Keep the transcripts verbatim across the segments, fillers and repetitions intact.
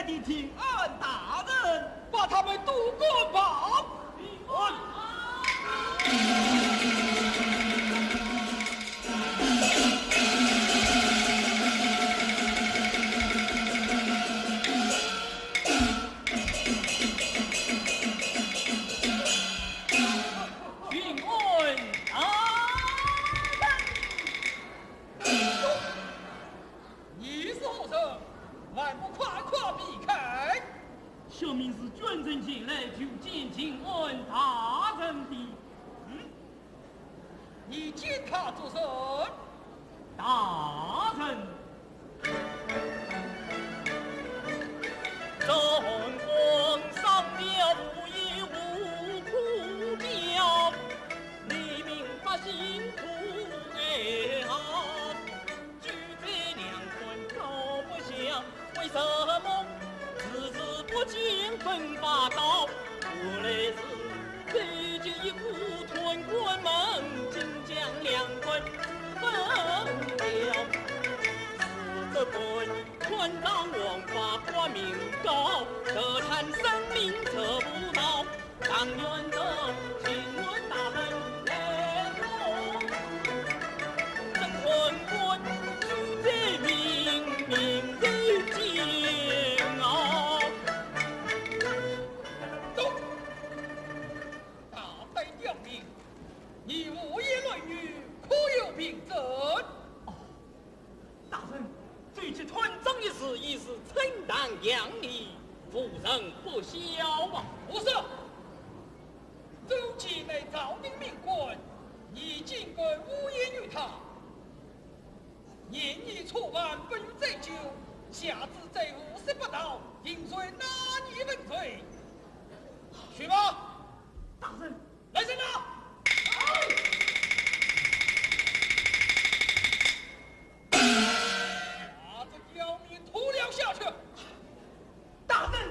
的请安大人，把他们都赶跑。请安。请安大人。 你是何人？还不快快避开！小民是专程前来求见请安大人的。嗯？你见他作甚？大人。 大胆刁民，你胡言乱语，可有凭证？哦，大人，这起贪赃一事已是陈塘杨李，无人不晓啊。胡说！周杰乃朝廷命官，你竟敢污言于他？ 严以初犯，不予追究，下旨追捕十八道，定罪拿你问罪。去吧。大人。来人呐！把这刁民拖了下去。 大人。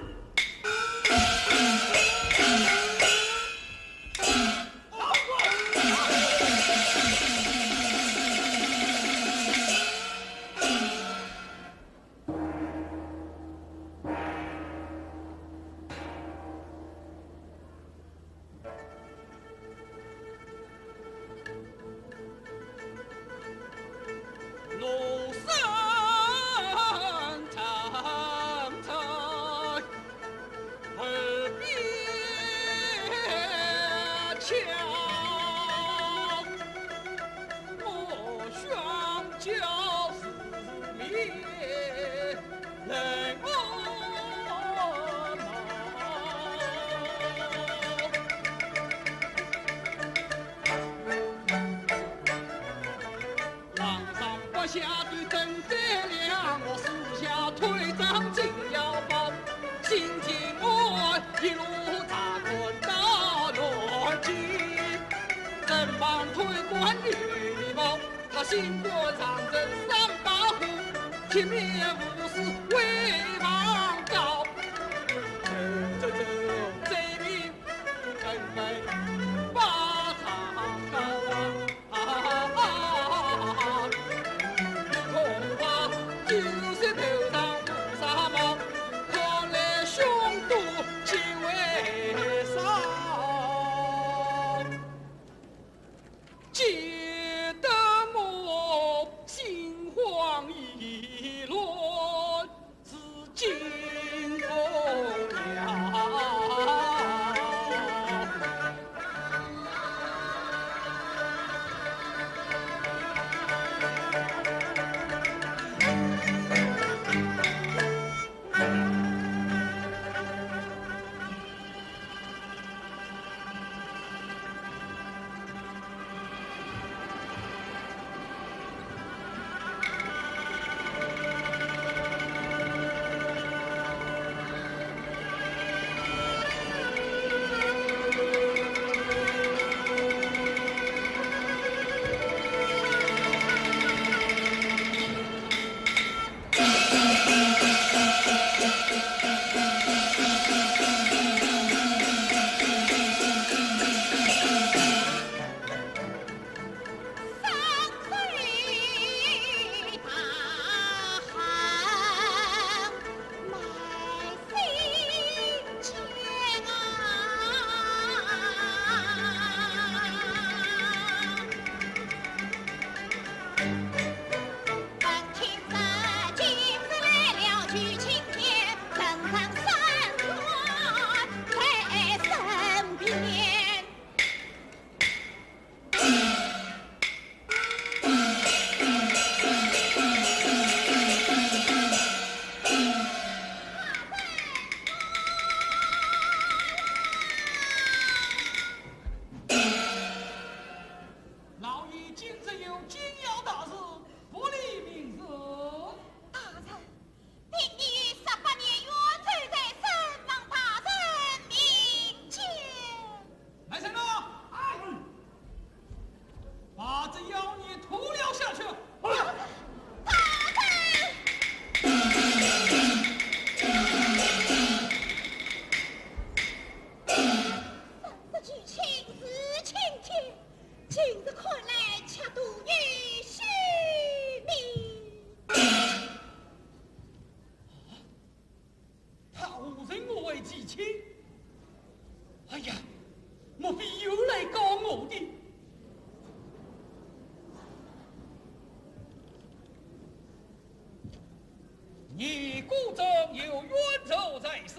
你果真有冤仇在身？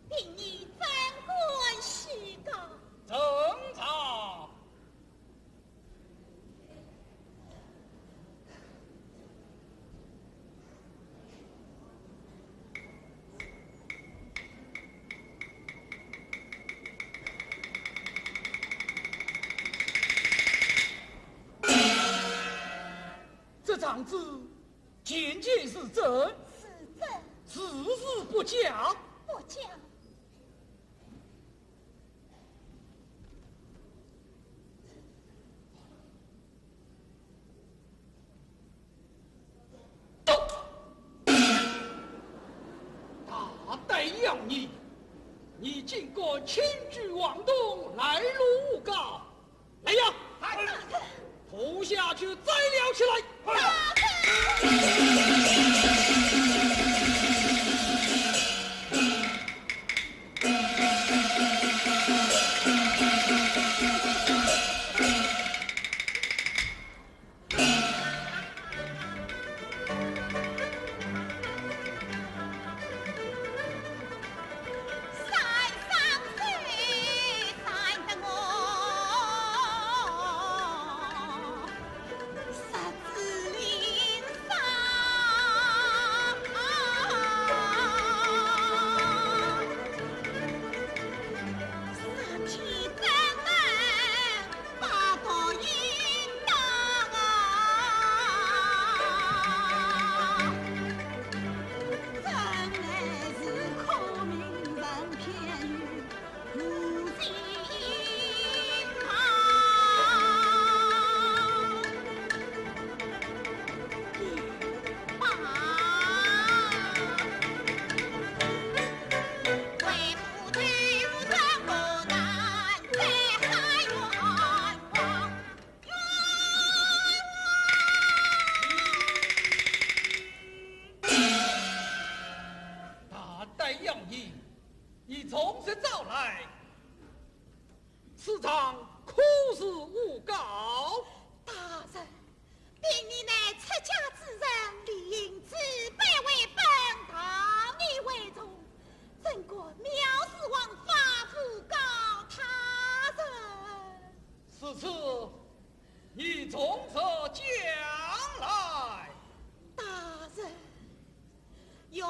定义怎敢细告？正常。 这状子件件是真，是真。是实不假？不假。 大胆妖孽！你竟敢轻举妄动，来路无告！来呀，来！拖下去宰了起来！大胆妖孽，你从实招来，此状可是诬告？大人， 凭你乃出家之人，理应自卑为本，道义为重，怎敢藐视王法，诬告他人？如此，你从实讲来。大人，容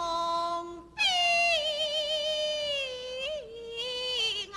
禀啊！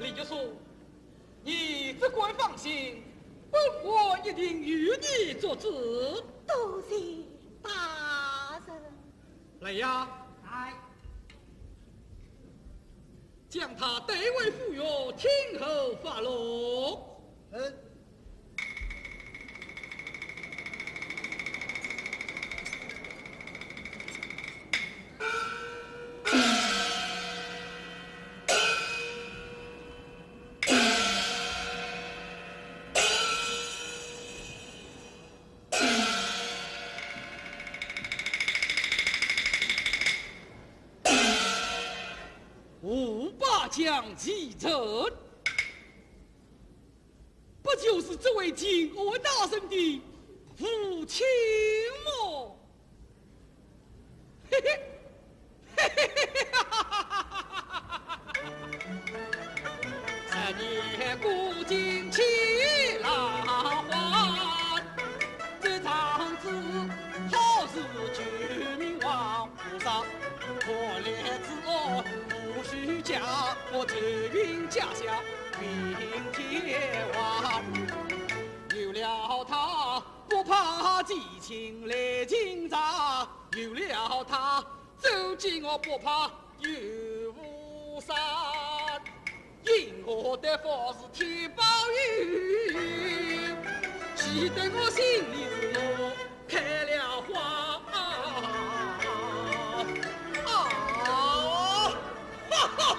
李玉松，你只管放心，本官一定由你做主。多谢大人。来呀，来，将他带回府院，听候发落。嗯。 吴八将李成，不就是这位靖安大人的父亲么？嘿嘿，嘿嘿嘿嘿，哈哈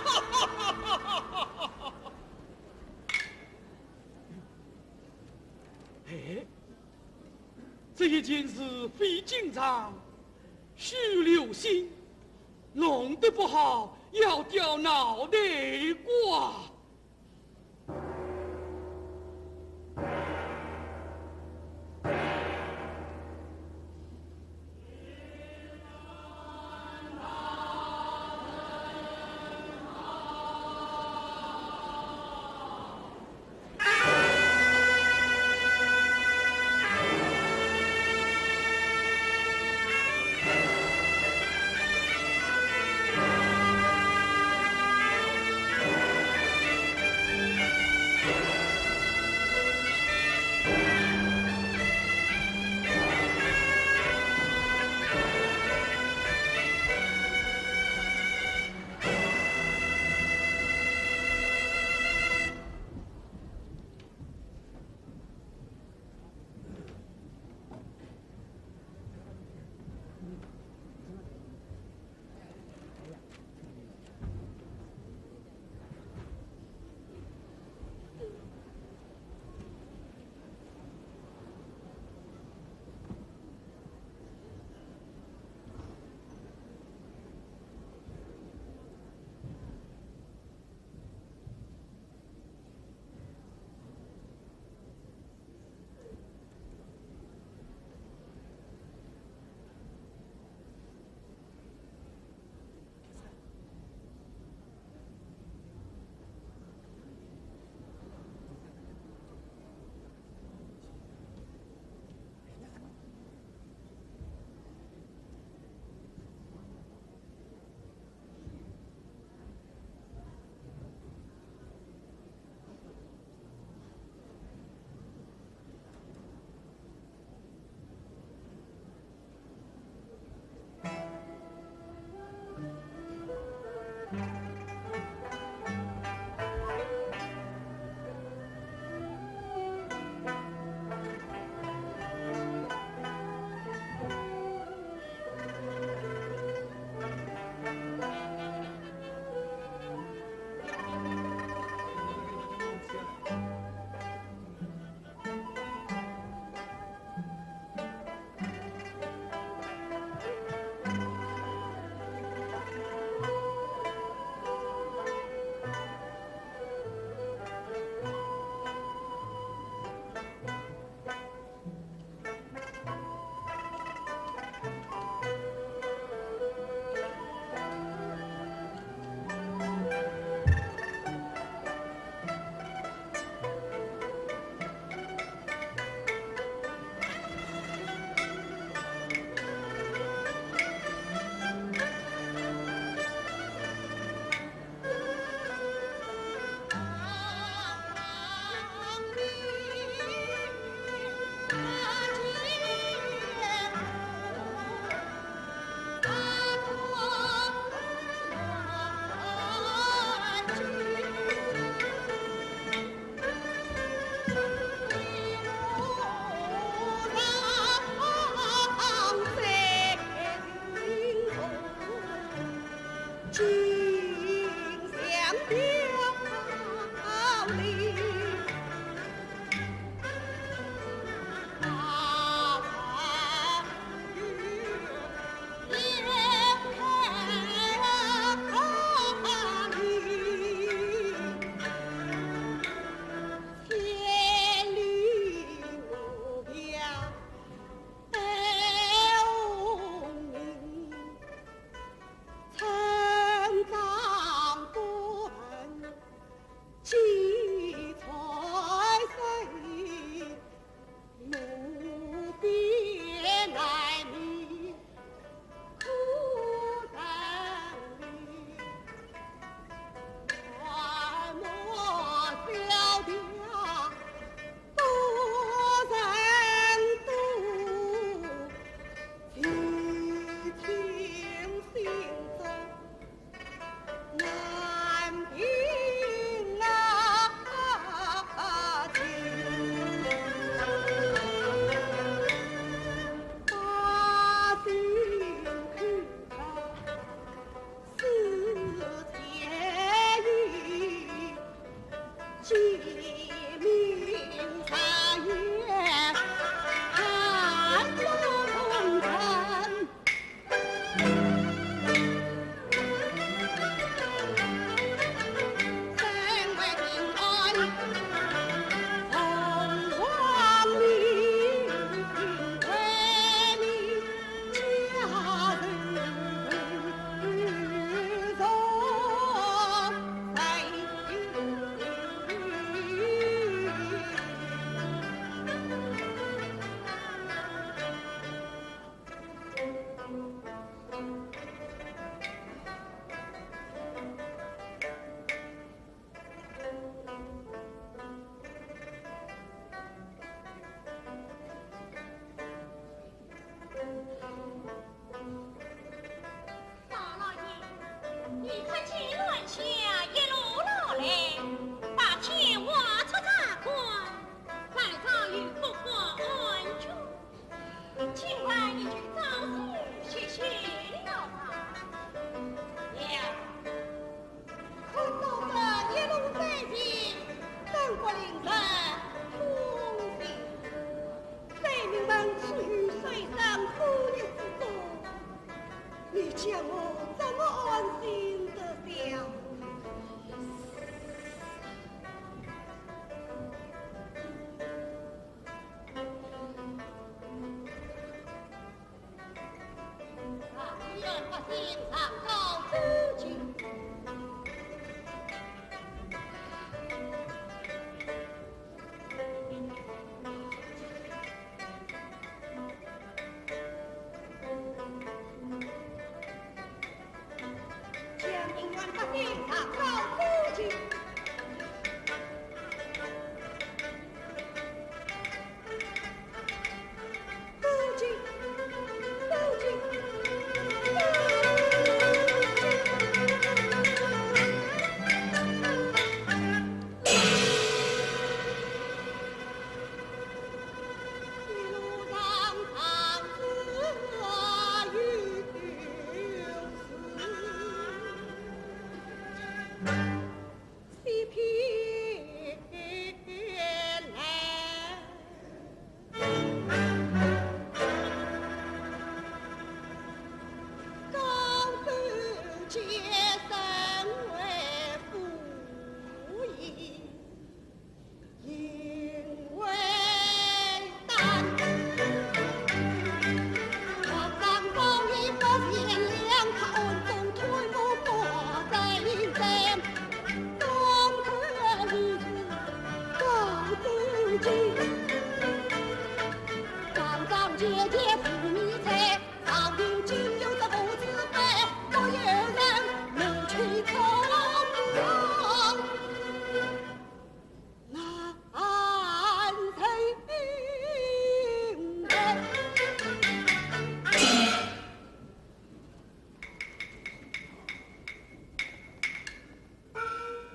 哈哈哈哈！ 哎，这一件事非紧张，须留心，弄得不好要掉脑袋瓜。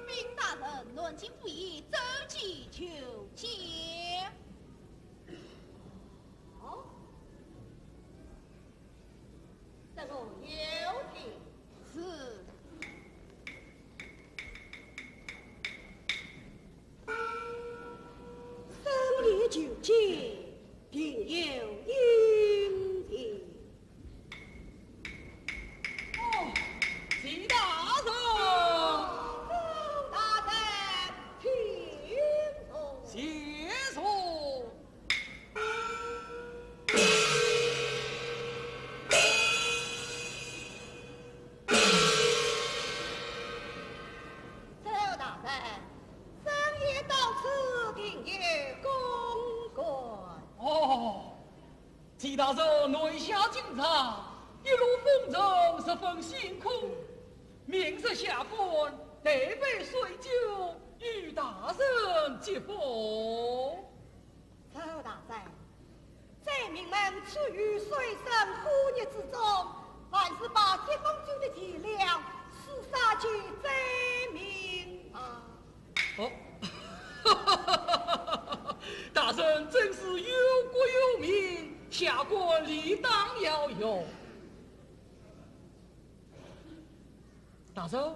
禀大人，南京府尹奏请求见。哦，这个有请。是。深夜求见，定有隐情。 哦，齐大人。周大人，请坐。谢坐。周大人，深夜到此，定有公干。哦， 齐大人南下进朝，一路风尘，十分辛苦。明日下官带杯水酒与大人接风。周大人，灾民们处于水深火热之中，还是把接风酒的钱粮施洒给灾民吧。 哦，大人真是忧国忧民，下官理当要用。大人，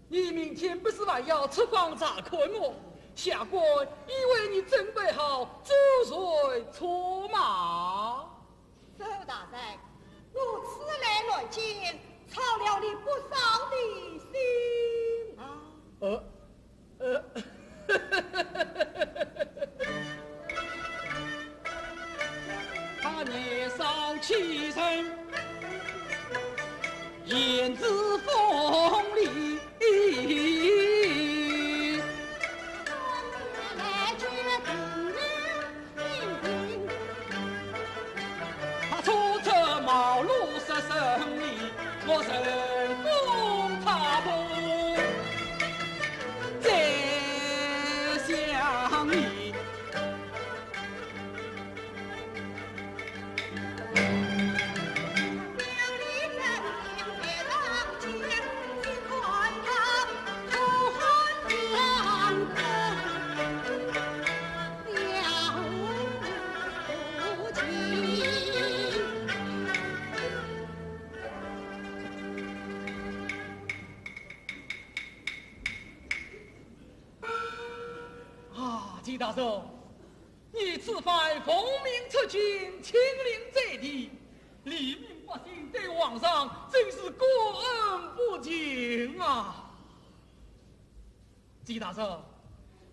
你明天不是还要出访查看么？下官已为你准备好酒水车马。 周大人，我此来南京，操了你不少的心啊。呃，呃。他年少气盛，言之锋利。 他初出茅庐十三年，我乘风踏破再相遇。 啊，齐大人， 你此番奉命出京，亲临在地，黎民百姓对皇上真是感恩不尽啊！齐大人，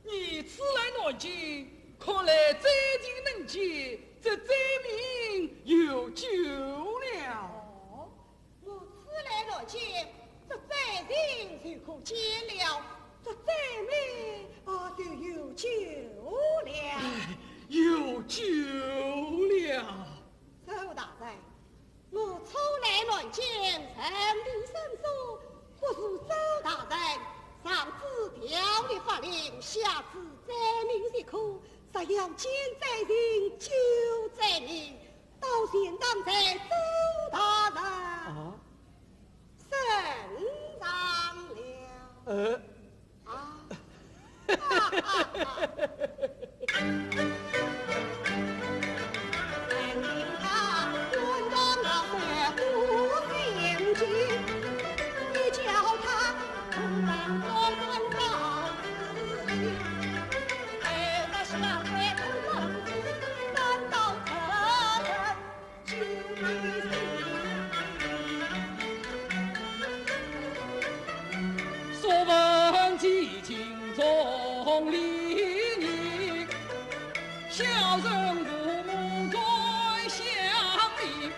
你此来南京，看来灾情能解，这灾民有救了。哦，我见，这灾情就可见了，这灾民啊，就有救了。哎，有救了。周大人，我初来南京，曾听人说，不是周大人上旨调律法令，下旨灾民皆苦，若要见灾情，救灾民， 到钱塘县周大人啊？身上了。呃。啊。所闻其情从理，小人父母最相依，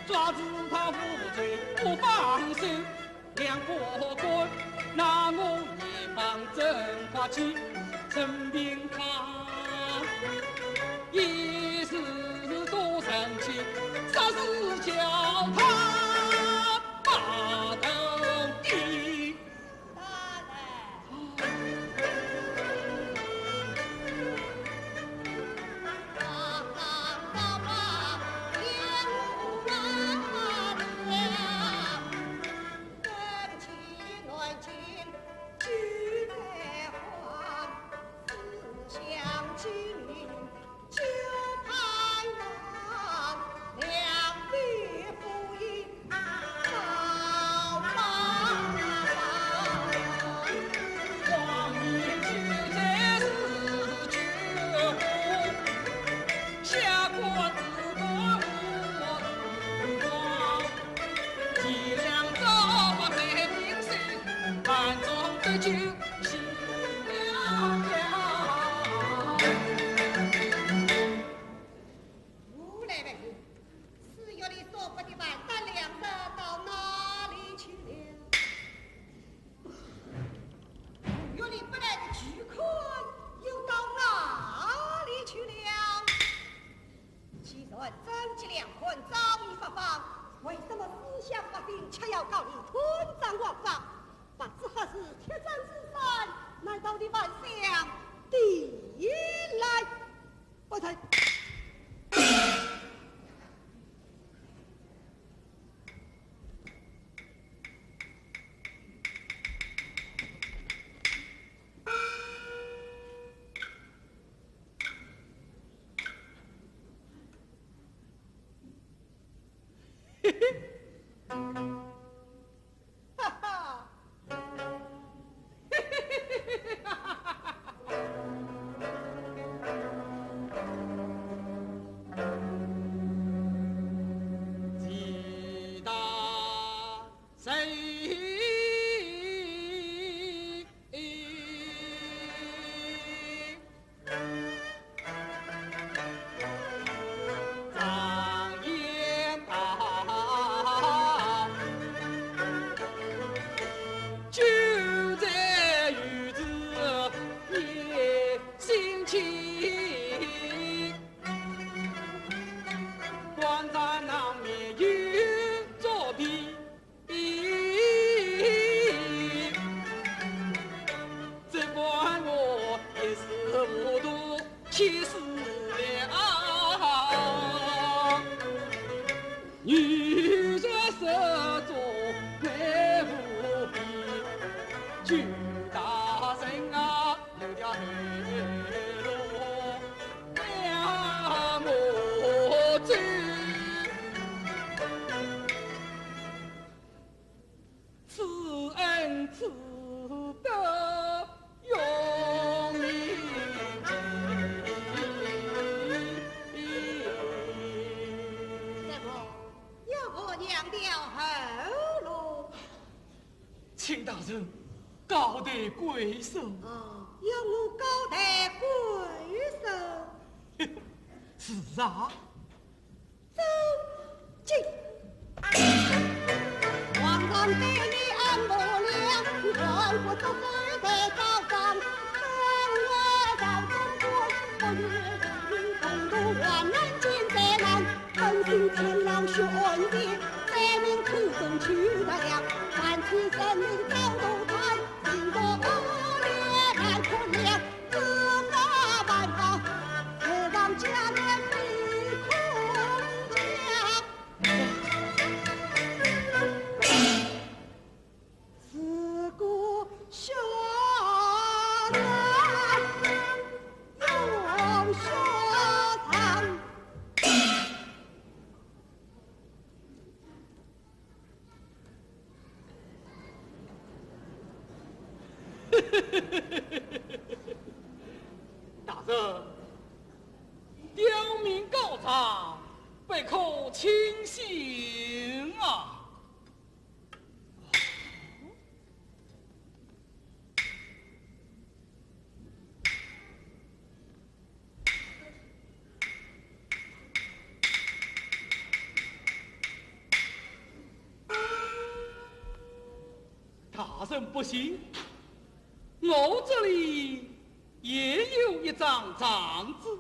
抓住他无罪不放手。 两不管，拿我一棒真法器，任凭他一时多生气，霎时叫他拔到地。我来问你，四月里所发的万担粮食到哪里去了？五月里发来的巨款又到哪里去了？既然征集粮款早已发放，为什么私下发兵，却要告你贪赃枉法？不知何时铁证如山，难道你还想抵赖？ 不成。哈哈。怎么，要我娘掉后路？ 请大人高抬贵手。啊，要我高抬贵手？是啊。走进。大人，刁民告状，不可轻信啊！ 大人不信，我这里也有一张状子，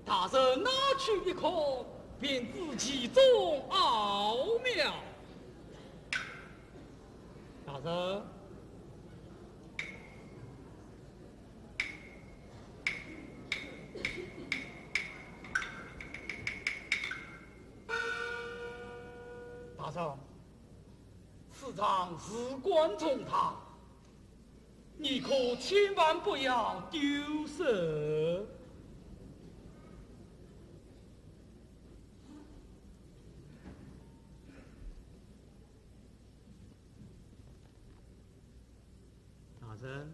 大人拿去一看，便知其中奥妙。大人，大人， 此状事关重大，你可千万不要丢失。大人。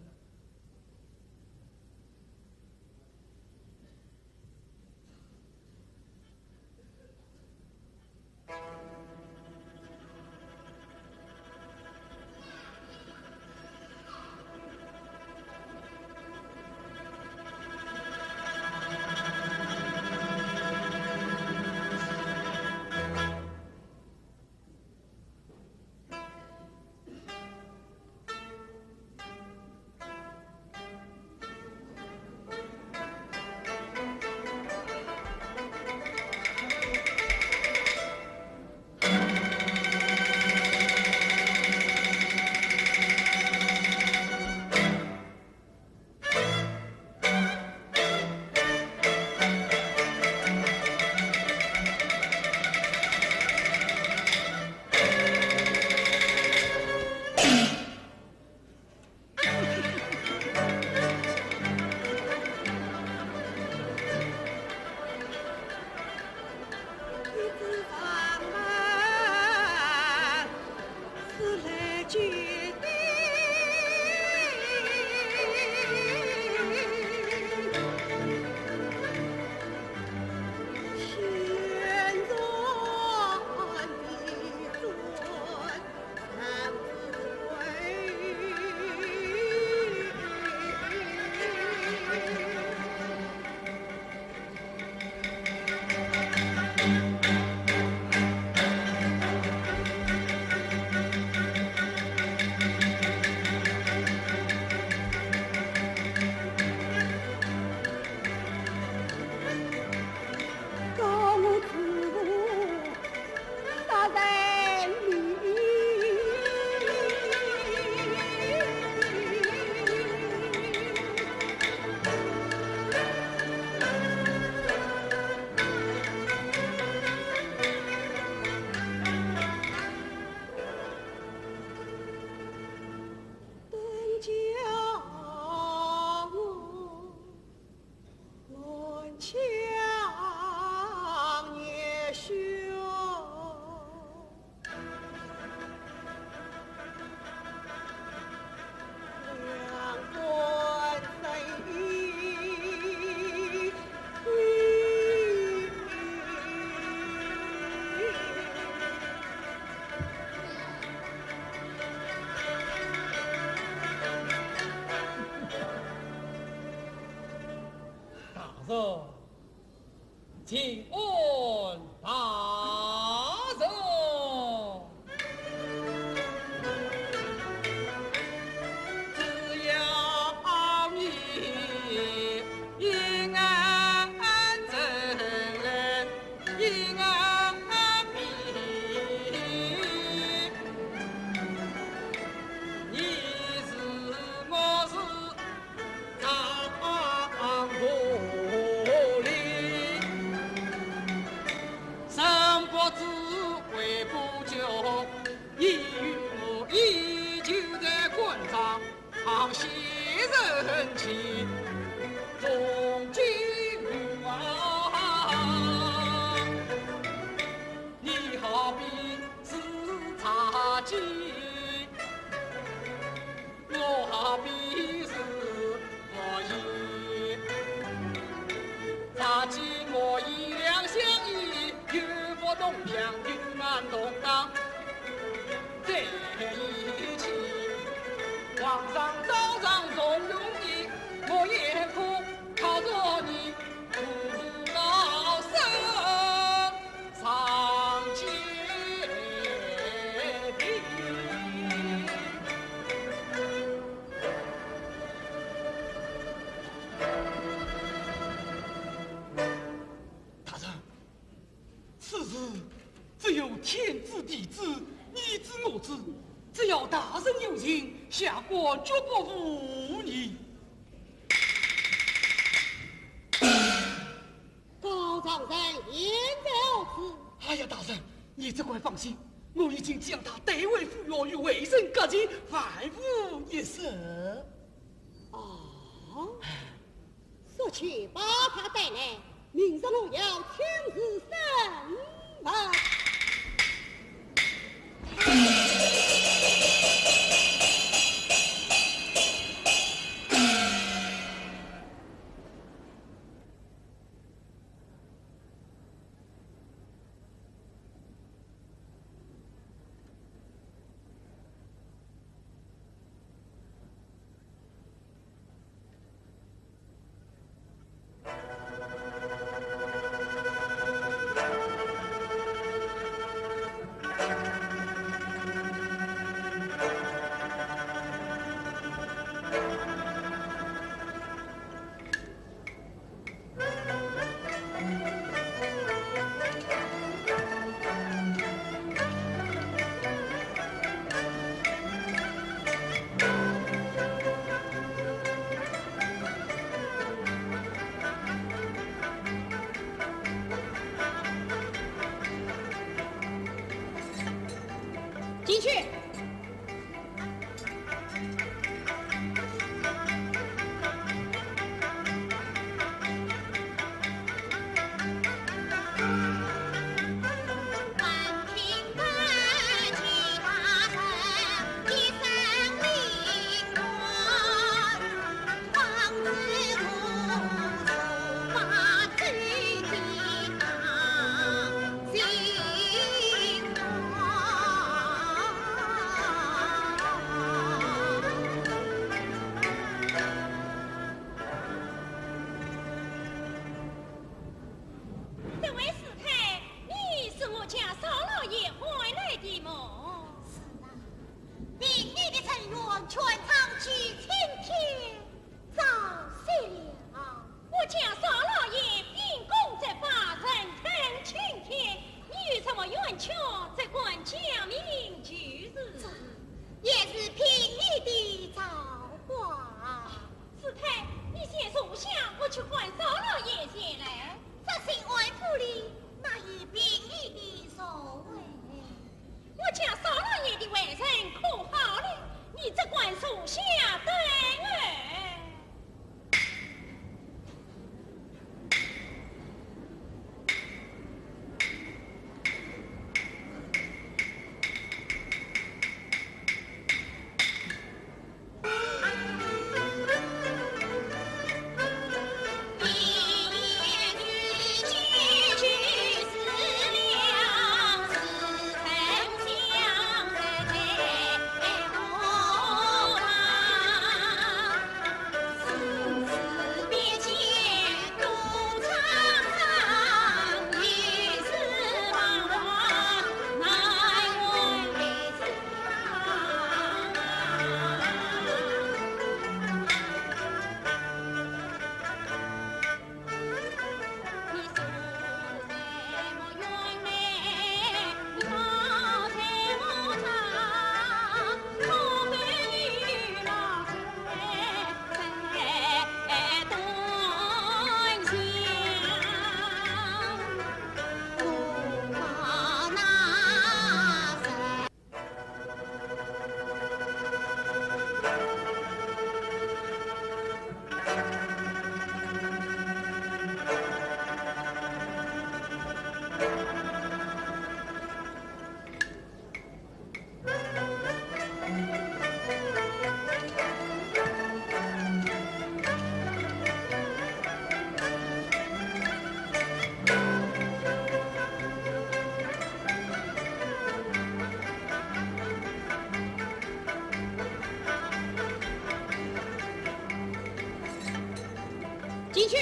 大人，请安大人。好些人情重金啊，你好比是茶几，我好比是木椅。茶几木椅两相依，有福同享，有难同当。 在一起。皇上早上重用你，我也苦靠着你，苦苦老身上见天。大人， 此事只有天知地知，你知我知，只要大人有情，下官绝不负你。高丈人言在此。哎呀，大人，你只管放心，我已经将她带回府院，与为人革亲，万无一失。哦， 速去把她带来，明日我要亲自审问。进去。进去。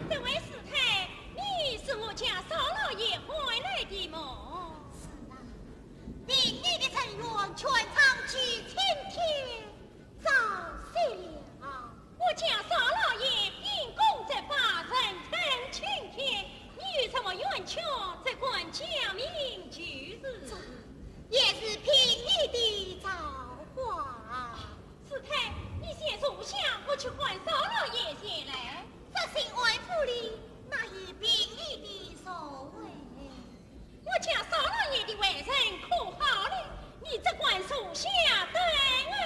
这位师太，你是我家少老爷唤来的么？是啊，并你的人员全仗助青天早些了。我家少老爷秉公执法，人称青天，你有什么冤屈，只管讲明就是。这也是凭你的造化。师太，你先坐下，我去唤少老爷前来。这新安府里，哪有凭你的座位？ 我家少老爷的为人可好了，你只管坐下等候。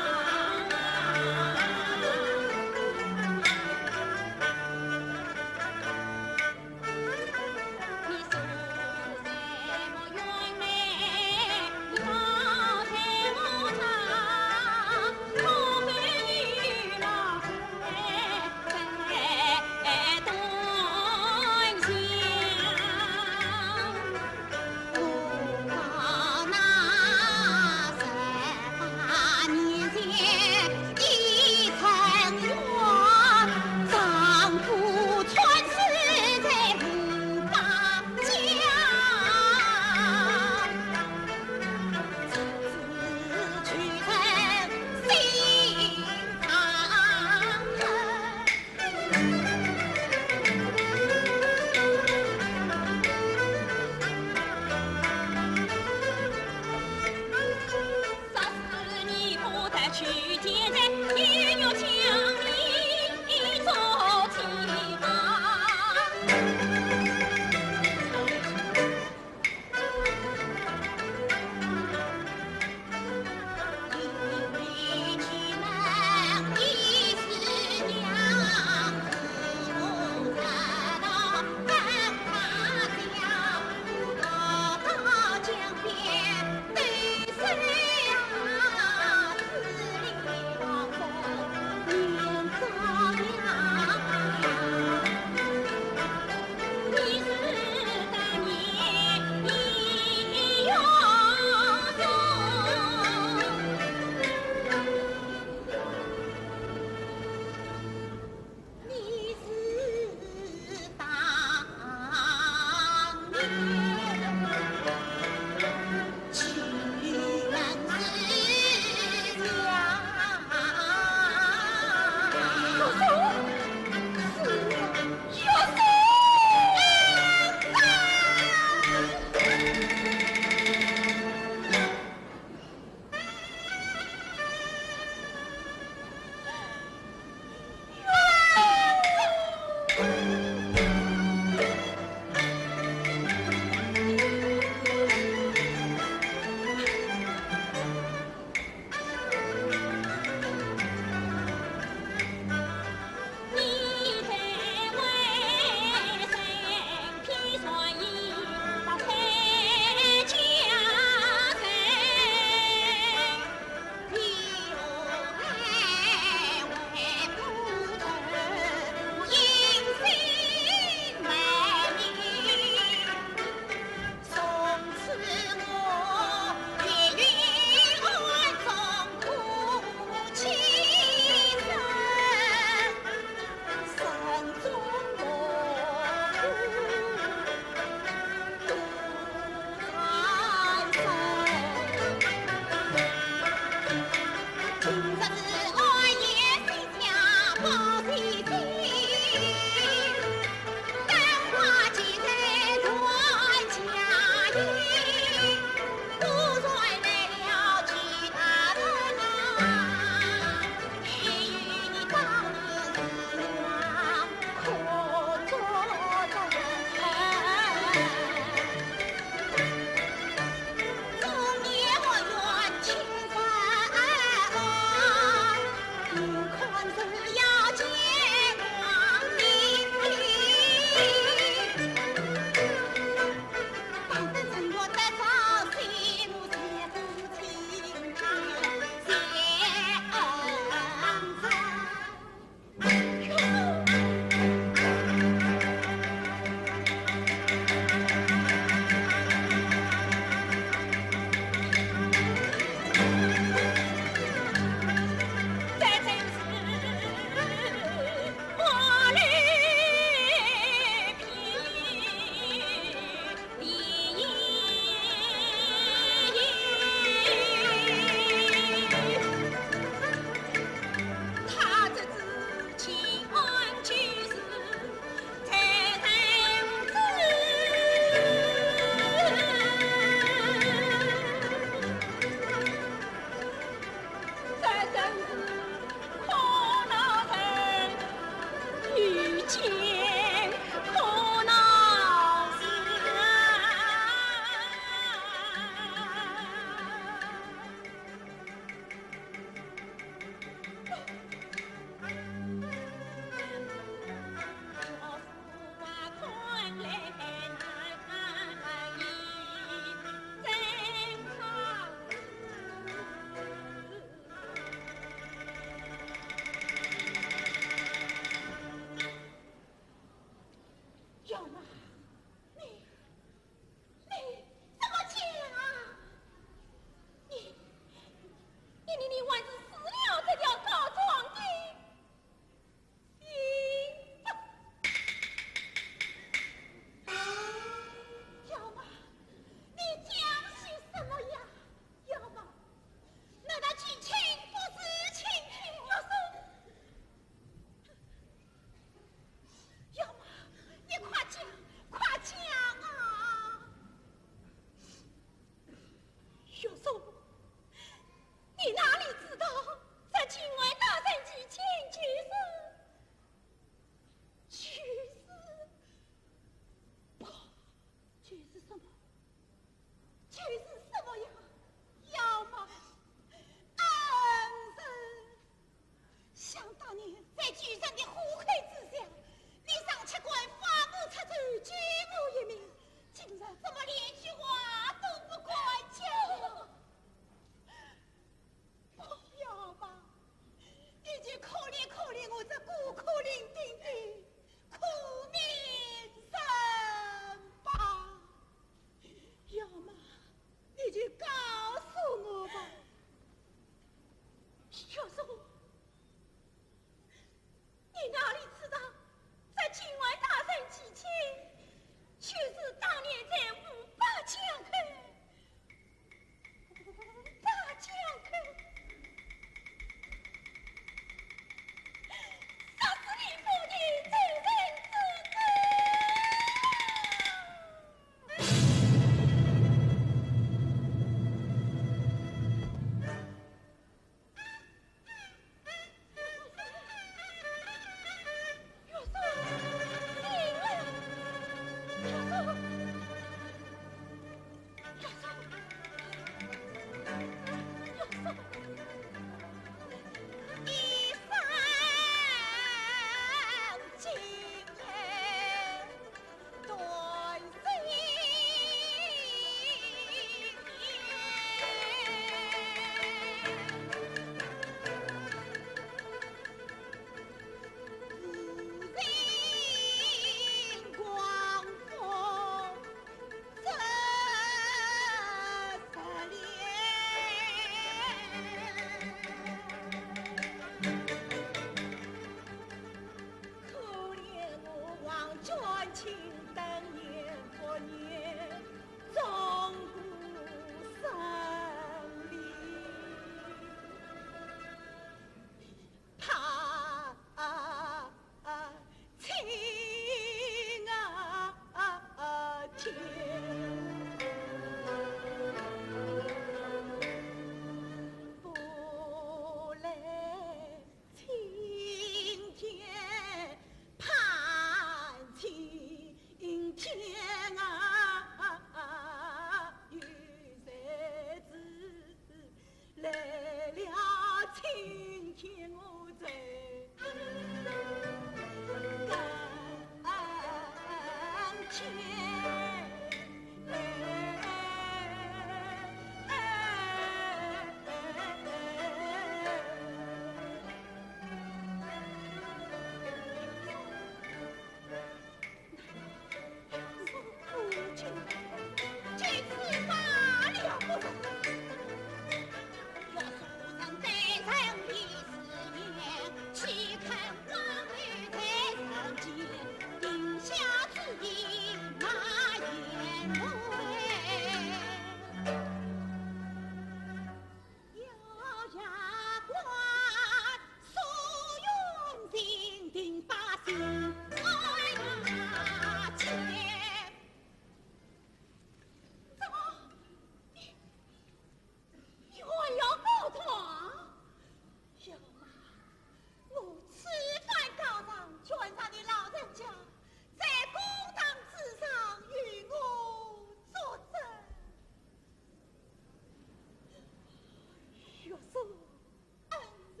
恩人，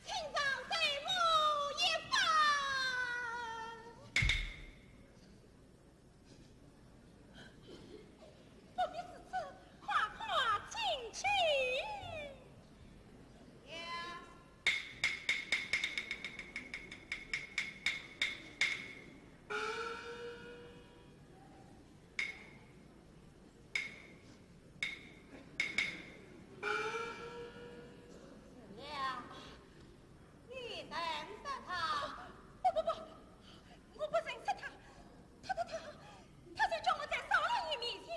请让我一拜。不必如此，快快请起。呀。 是了，你认识他？不，不，不，我不认识他。他，他，他，他就叫我在少老爷面前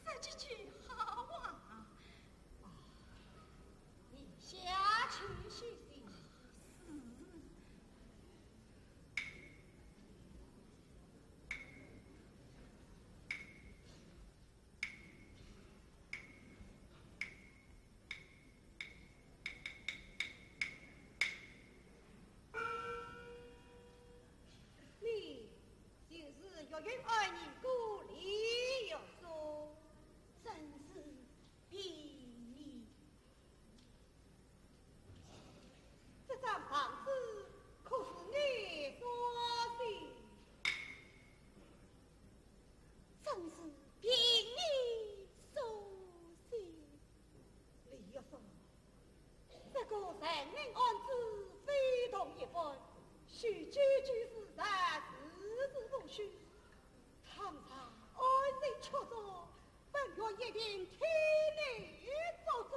说几句好话。啊，你下去歇息。是。 你就是岳云安二哥李玉松？正是，便是。这张状纸可是你所写？正是，凭你所写。李玉松， 这个人命案子非同一般，许久之事，实是无虚。倘若案情确凿，本院一定替你作主。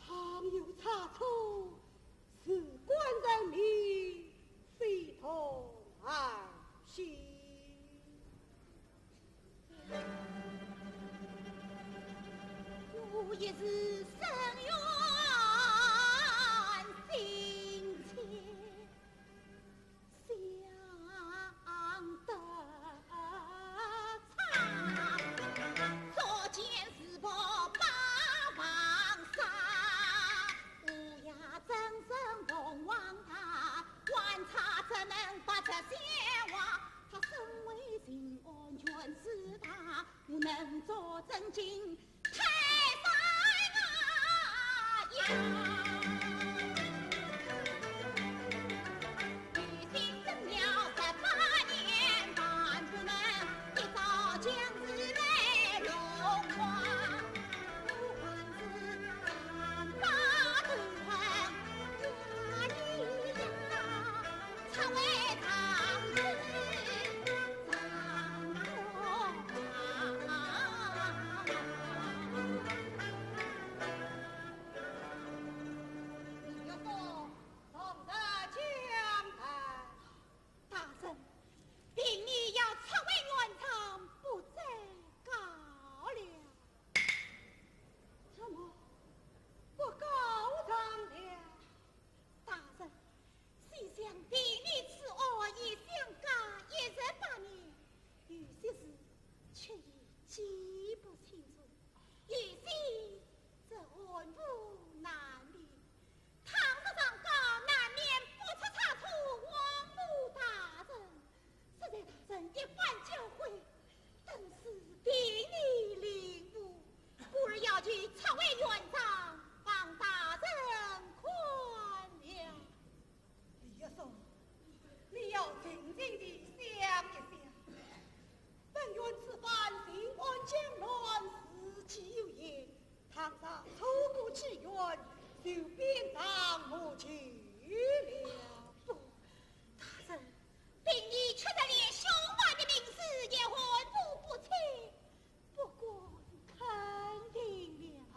倘有差错，事关人命，非同儿戏。 我一时深怨心切，想得差，作奸自报把皇杀，乌鸦真身凤凰塔，官差怎能不知笑话？他身为巡按权势大， 不能做正经太师啊呀！大人，凭你要撤回原状，不再告了。怎么不告状了？大人， 西厢婢女此案已相隔一十八年，有些事却已记不清楚，有些则含糊难辨。倘若上告，难免不出差错，枉我大人。 实在大人一番教诲，顿时便已领悟，故而要求撤回原状，望大人宽谅。李玉松，你要静静地想一想，本院此番巡按江南，事迹有限，倘若错过机缘，就鞭长莫及了。不，大人， 并已确实连凶犯的名字也含糊不清，不敢肯定了。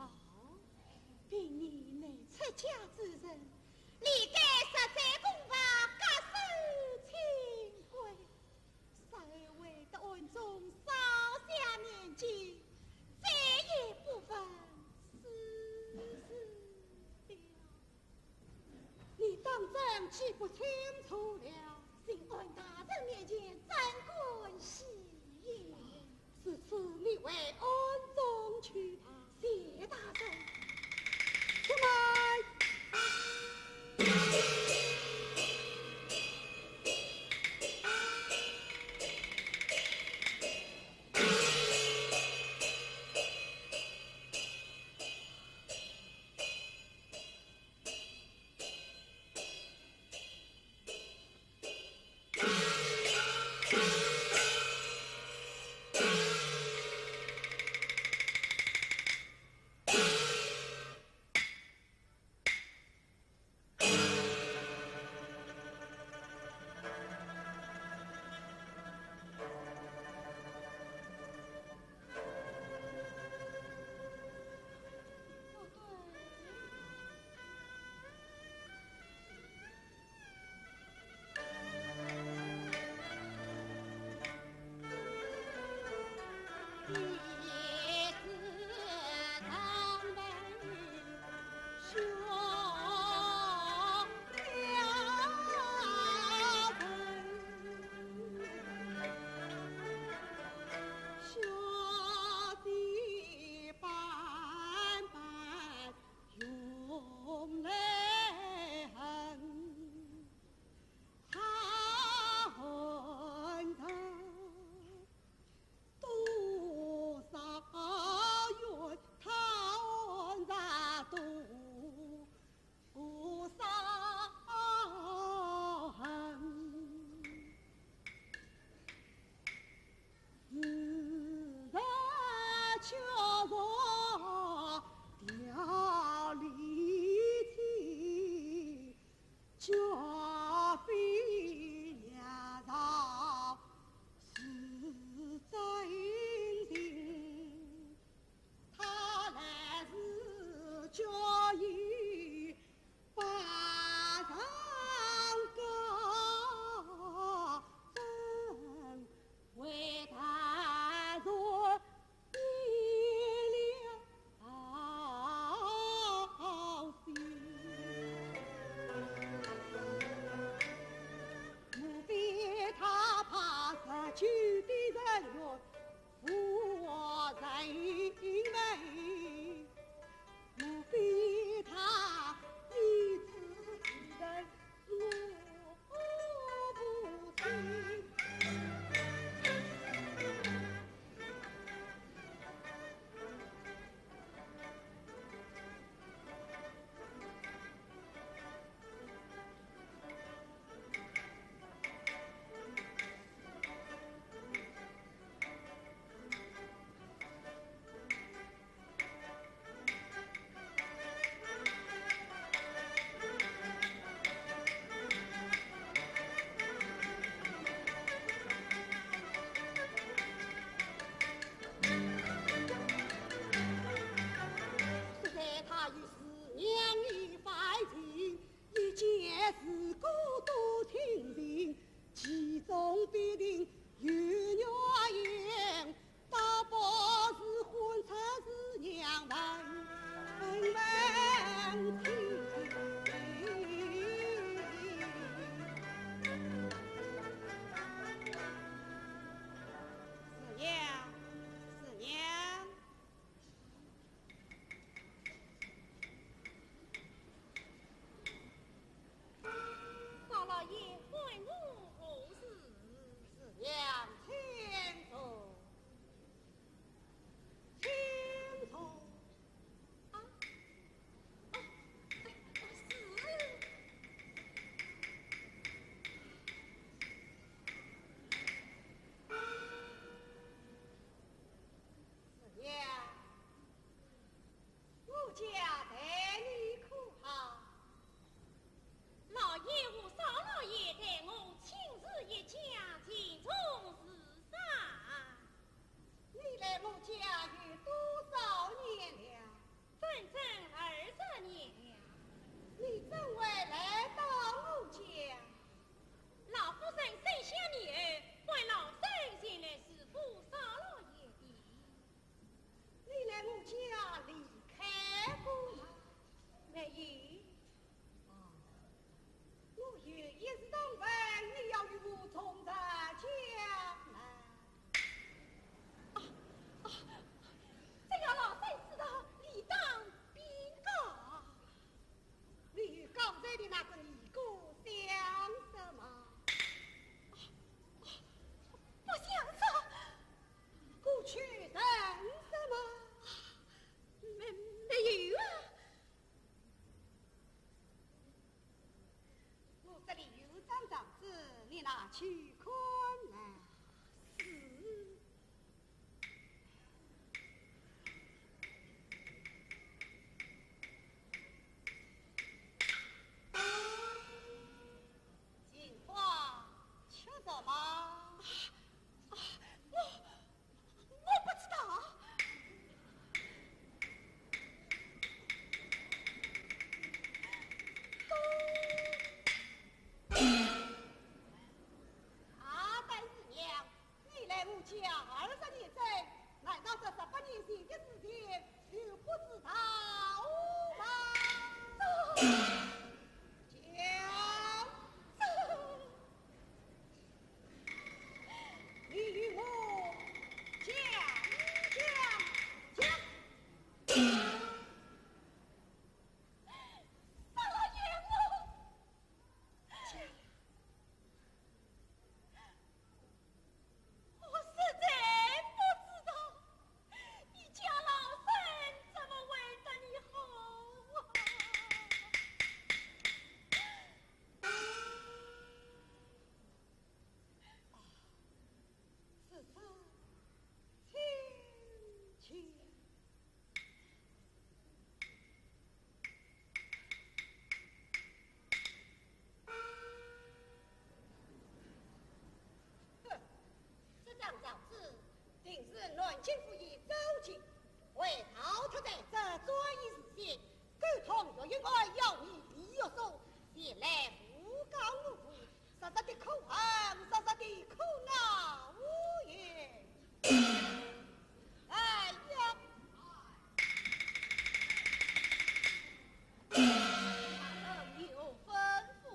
并你乃出家之人，理该实在公法，各守清规，谁会得暗中烧香念经，再也不问私事了。 你当真记不清楚了？巡按大人面前怎敢戏言？如此你回庵中去吧。谢大人。出来。家待你可好？老爷和少老爷待我亲如一家，敬重如山。你来我家有多少年了？整整二十年了。你怎会来到我家？老夫人生下你儿，唤老身前来侍奉少老爷的。 你来我家离开过吗？没有。啊，我有一事同问，你要与我从实讲来。啊，啊，只要老身知道，理当禀告。你与刚才的那个尼姑相识吗？啊，啊，不相识。 过去认识吗？没，没有啊。我这里有张状纸，你拿去看来。是。 情况确实吗？啊，啊，我，我不知道。啊，但是娘，你来我家二十年整，难道这十八年前的事情 你不知道吗？讲。你与我讲讲讲。少老爷，我，讲。 我实在不知道，你家老身怎么会对你好啊？啊，是这亲情。 哼，这张状纸定是南京府尹周进，为逃脱罪，这桩事情，勾通岳云安要你李玉松前来诬告我府，实实的可恨，实实的可恼也。哎呀！大人有何吩咐？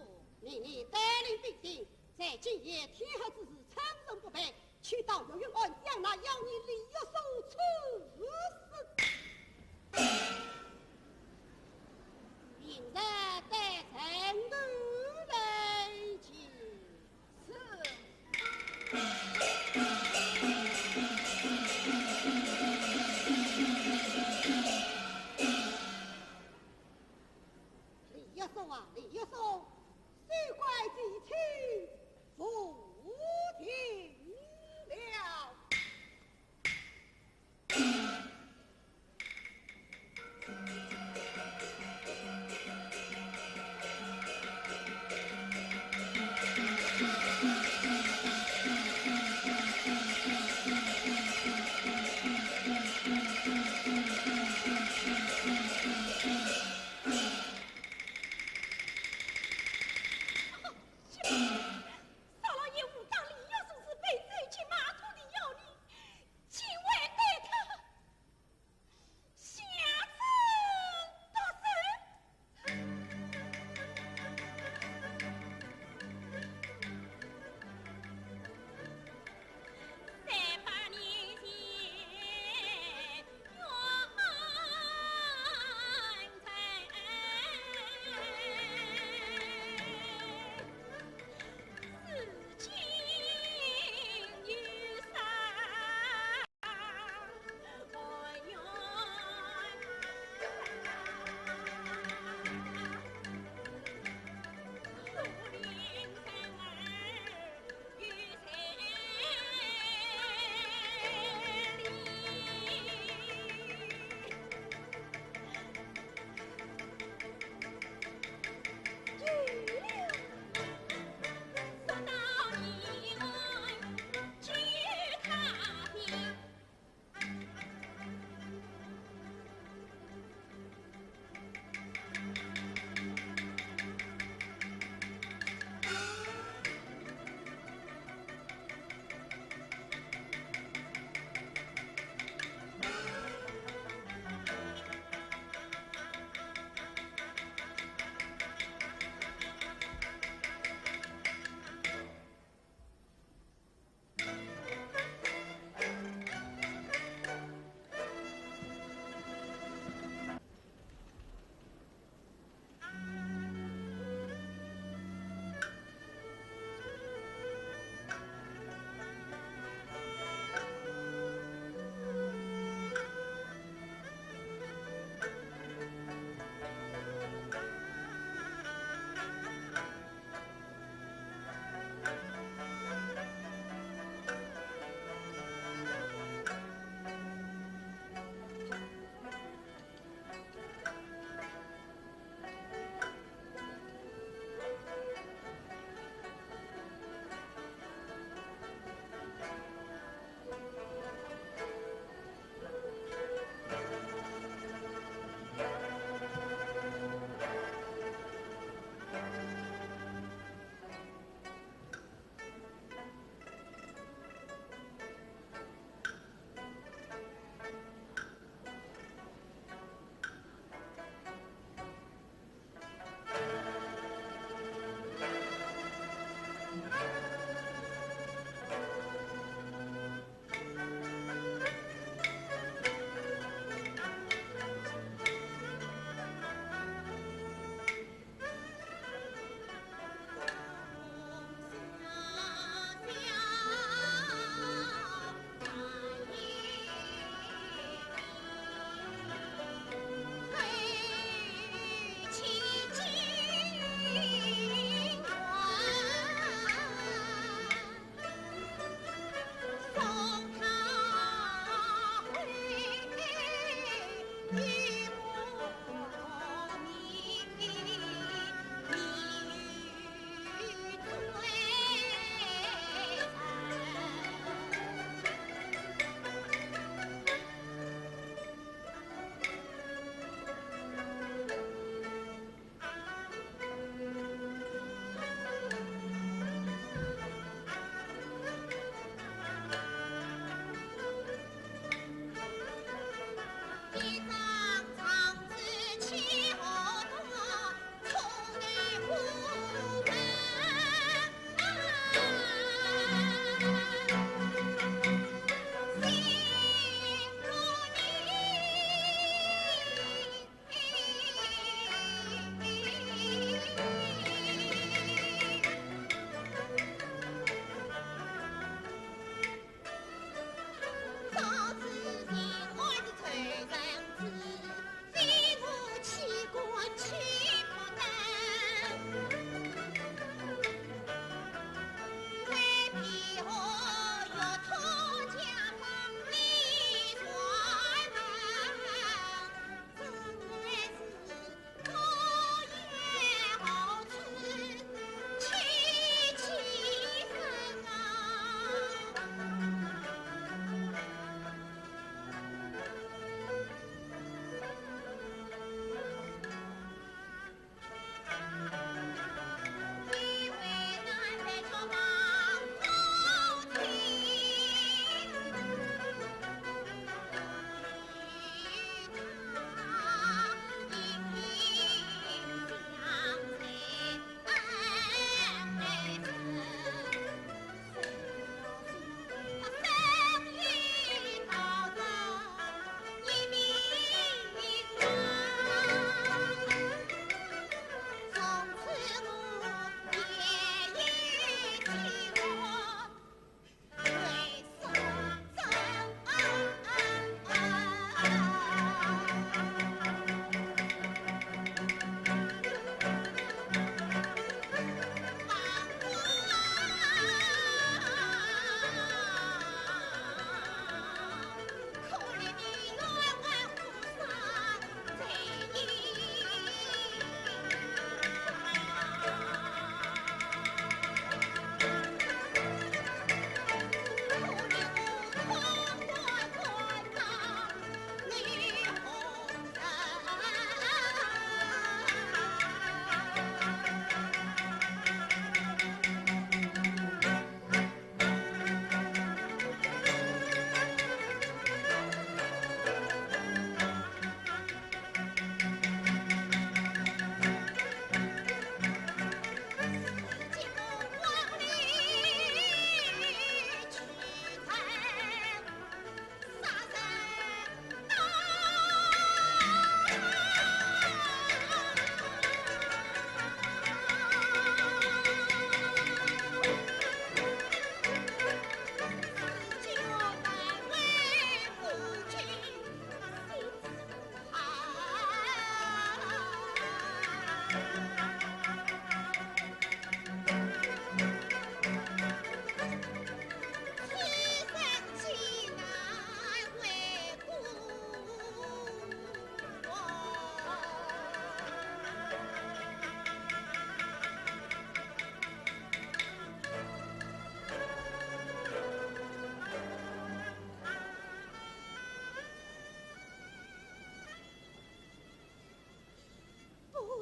命你带领兵丁，在今夜天黑之时，趁人不备，去到岳云安，将那妖孽李玉松处死。明日带人头来见。是。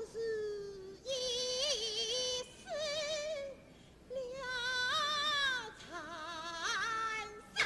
是一死了残生。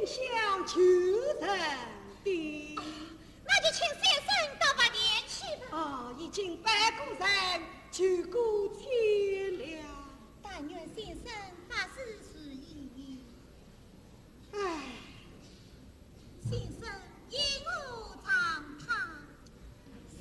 想求人的。那就请先生到白殿去吧。哦，已经拜过神，求过天了。但愿先生百事如意。唉。先生，依我唱唱。 是。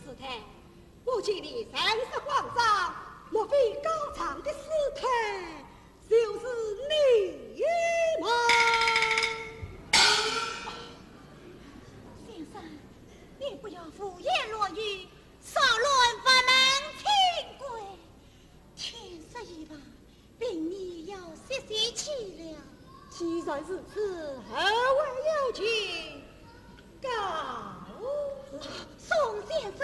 师太，我见你神色慌张，莫非高唱的师太就是你吗？先生，你不要胡言乱语，扰乱佛门清规。天色已晚， 禀你要歇息去了。既然如此，何为要紧？告辞。宋先生。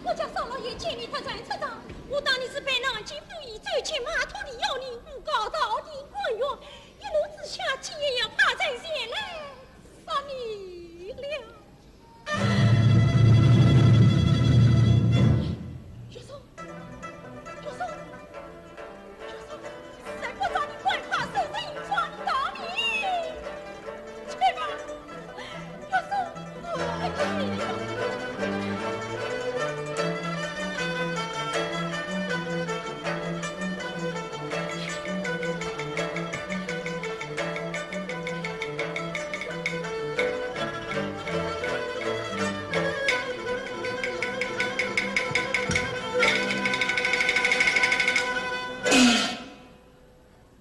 我家少老爷见你特然出征，我当你是被南京府尹走进马头里要你，告到地官员，一怒之下，竟也要派人前来杀你了。岳松，岳松，岳松， 谁不让你快快收拾行装逃命？去吧，岳松。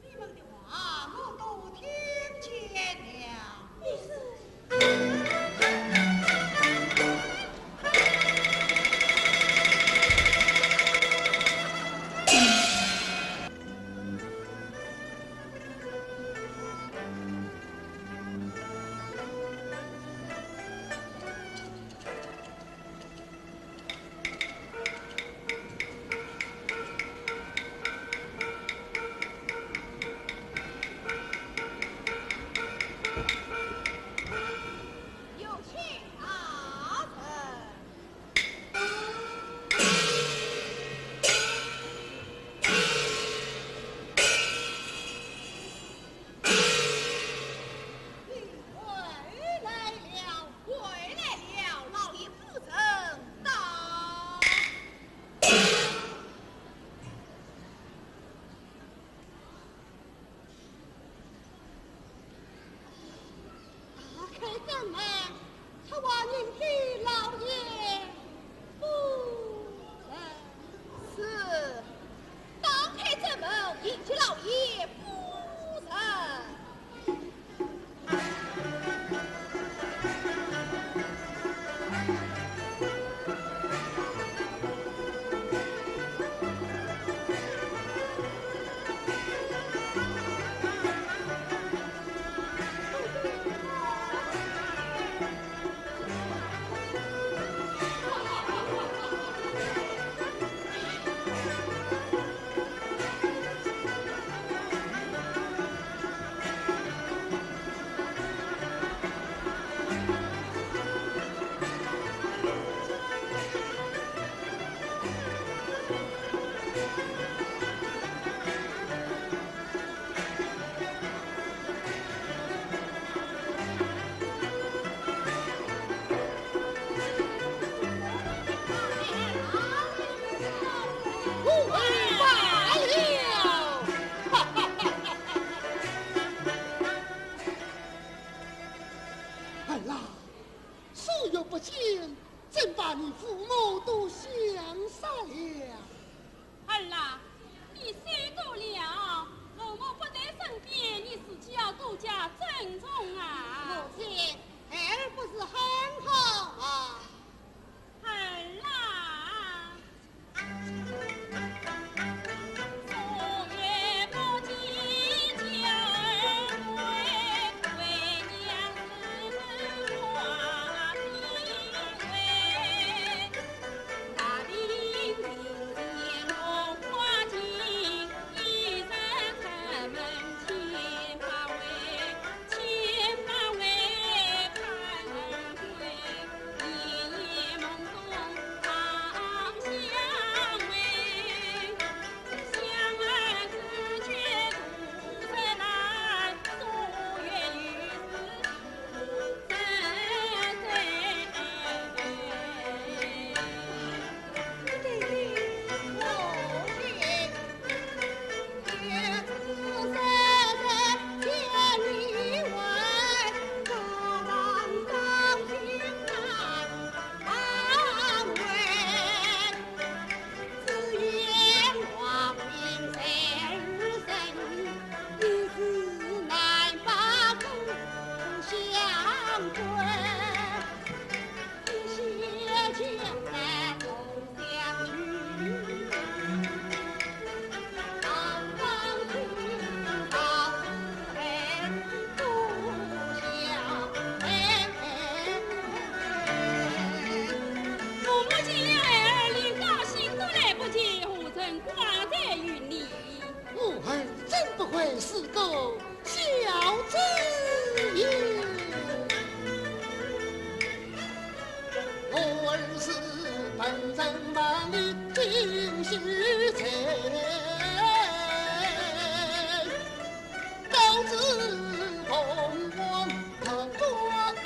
你们的话我都听见了。你是？有请大人。 你回来了，回来了，老爷夫人到。打开正门，出外迎接老爷夫人。是，打开正门，迎接老爷夫人。你父母都相杀了。儿啊，你受过了，父母不在身边，你自己要多加尊重啊。母亲，孩儿不是很好啊。儿啊。父母见了儿，连高兴都来不及，何曾挂在于你？我儿真不愧是个孝子也。我儿是本城万里金须才，高知凤凰特官贵。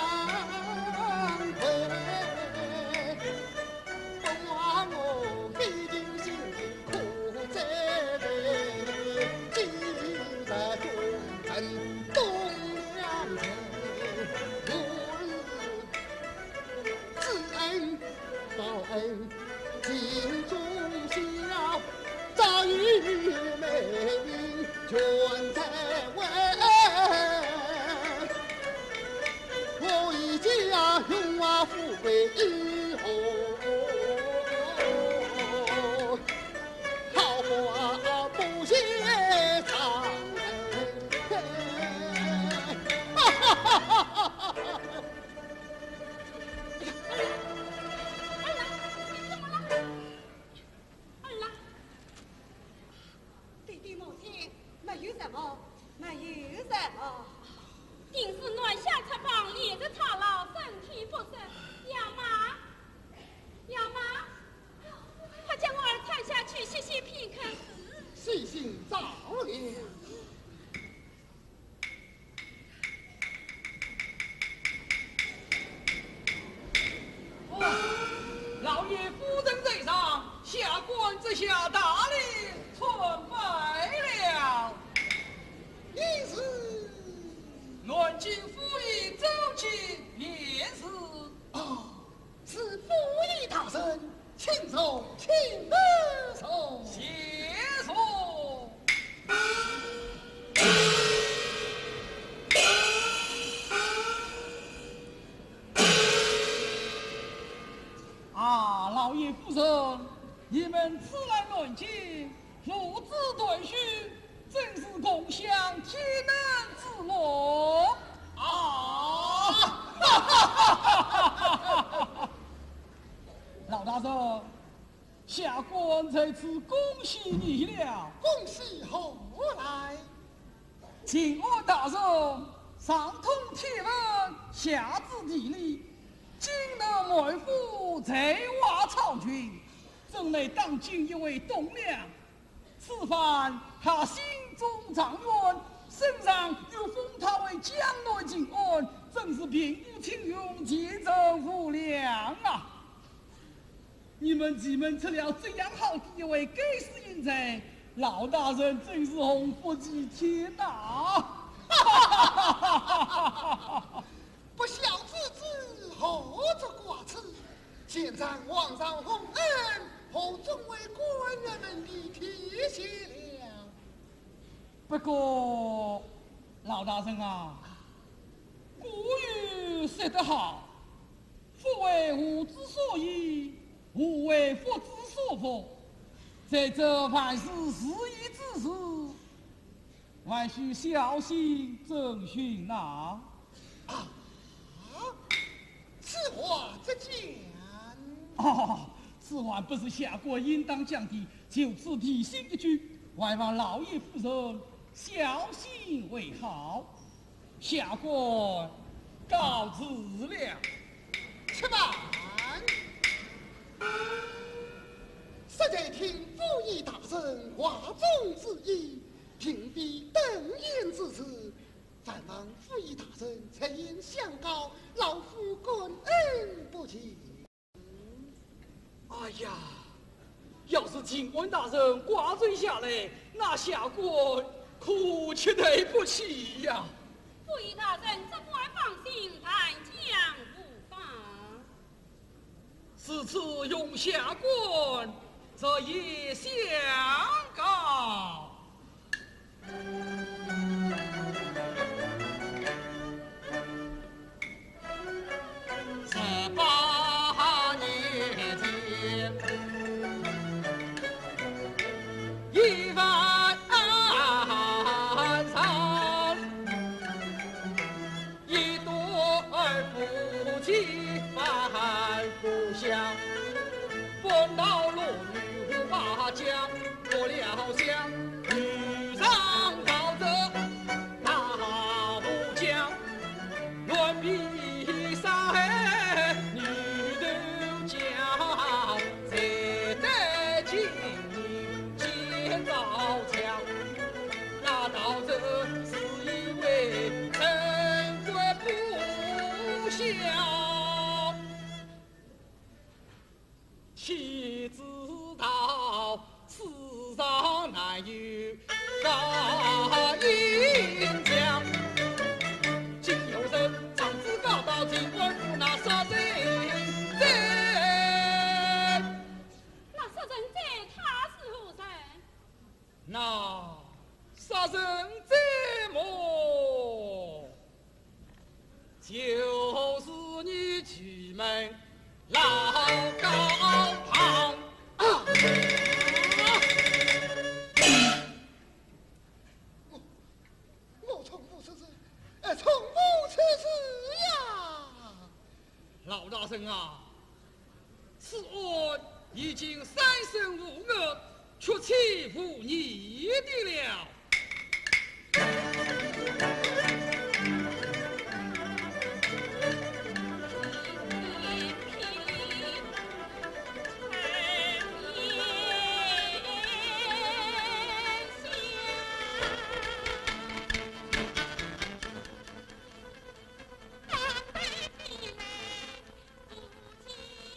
儿啊，爹爹母亲，没有什么，没有什么。定是南下出访，连日操劳，身体不适。杨妈，杨妈，快将我儿搀下去歇息片刻。是。悉心照料。 老爷夫人在上，下官这下大礼参拜了。你是？南京府尹周进，便是。哦，是府尹大人，请坐，请坐。谢坐。 啊，老爷夫人，你们此来南京，路之崎岖，真是共享天伦之乐啊！老大人，下官在此恭喜你了。恭喜何来？ 秦汉大人，上通天文，下知地理，京南满腹才华超群，真乃当今一位栋梁。此番他心中状元，圣上又封他为江南巡按，真是平步青云，前程无量啊！ 你们奇门出了这样好的一位盖世英才，老大人真是洪福齐天呐！不孝之子何足挂齿，前程老大人啊，古语说得好，福为祸之所倚，祸为福之所伏。在这万事如意之时，还需小心遵循呐。啊，此话怎讲？哦，此话不是下官应当讲的，就此提醒一句，还望老爷夫人小心为好。 下官告辞了。且慢，适才听府尹大人话中之意，并非登言之事，还望府尹大人出言相告，老夫感恩不尽。 哎呀，要是巡按大人挂罪下来，那下官可绝对不起呀。府尹大人只管放心，但讲无妨。如此容下官逐一相告。 十八年前，一万人，一对儿夫妻返故乡，风刀落雨花江。 过了江，遇上曹操大武将，乱比山，女头角，才得金印见曹操。那曹操是一位贞观不孝， 岂知道世上难有好人将。今有人仗势告到秦王府，那杀人者，那杀人者他是何人？ 那杀人者么，就是你衢门老高房。啊！我，我从无此事，呃，从无此事呀！老大人啊， 此案已经三审五案，确凿无疑的了。这可如何是好？如何是好啊？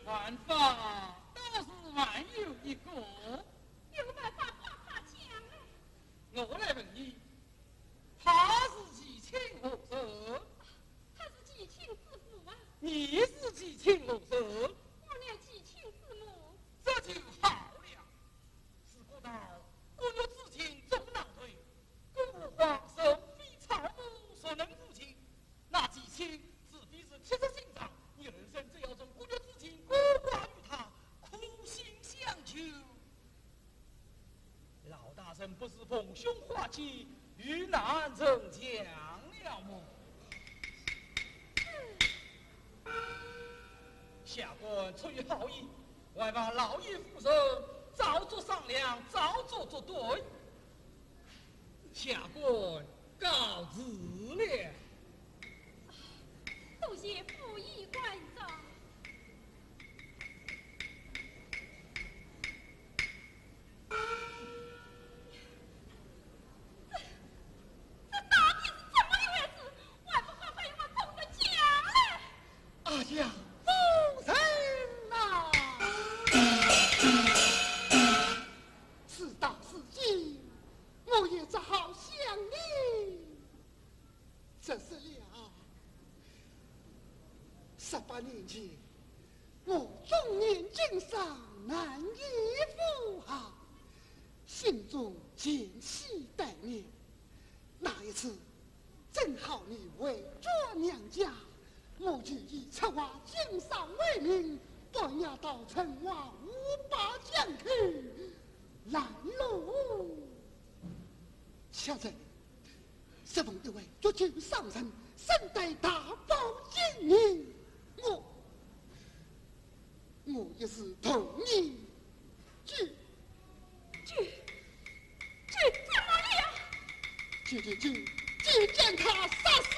办法倒是还有一个。有办法，快快讲来。我来问你，他是其亲何人？他是其亲之父啊。你是其亲何人？我乃其亲之母。这就好了。 是古道骨肉至亲终难断，更何况人非草木，孰能无情？那其亲自比是铁石心肠，你二人只要从骨肉至亲各挂于他，苦心相求，老大人不是逢凶化吉，遇难成祥了么？ 下官出于好意，还望老爷夫人早作商量，早作作对。下官告辞了。多谢府尹关照。前去待年。那一次，正好你回转娘家，我就以出外经商为名，半夜到城外五百巷口拦路。现在，十分意外，绝救商人，身带大宝金印，我 我也是同你去。去，去怎么样？去，去，去，去将他杀死！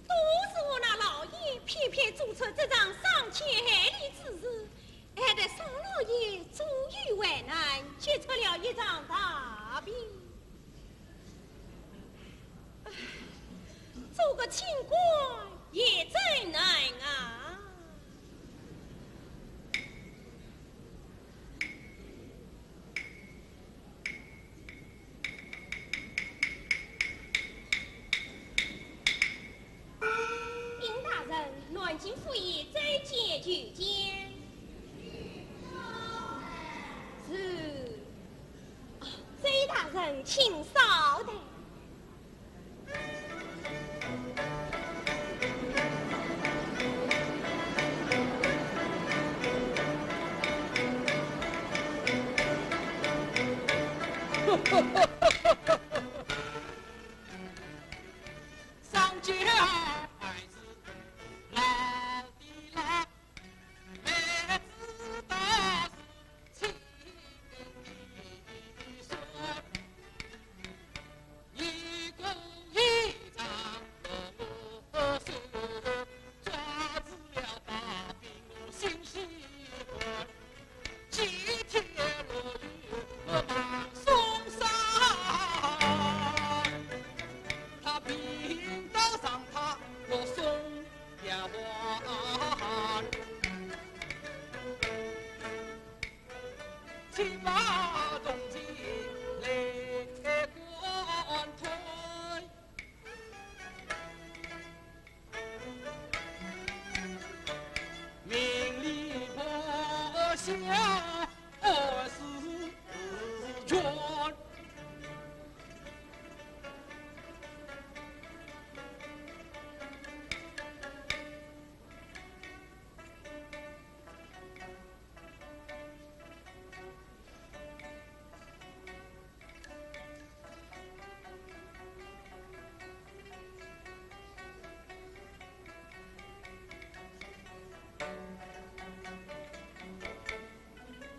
都是我那老爷偏偏做出这桩伤天害理之事，害得少老爷左右为难，结出了一场大病。唉，做个清官也真难啊。请稍待。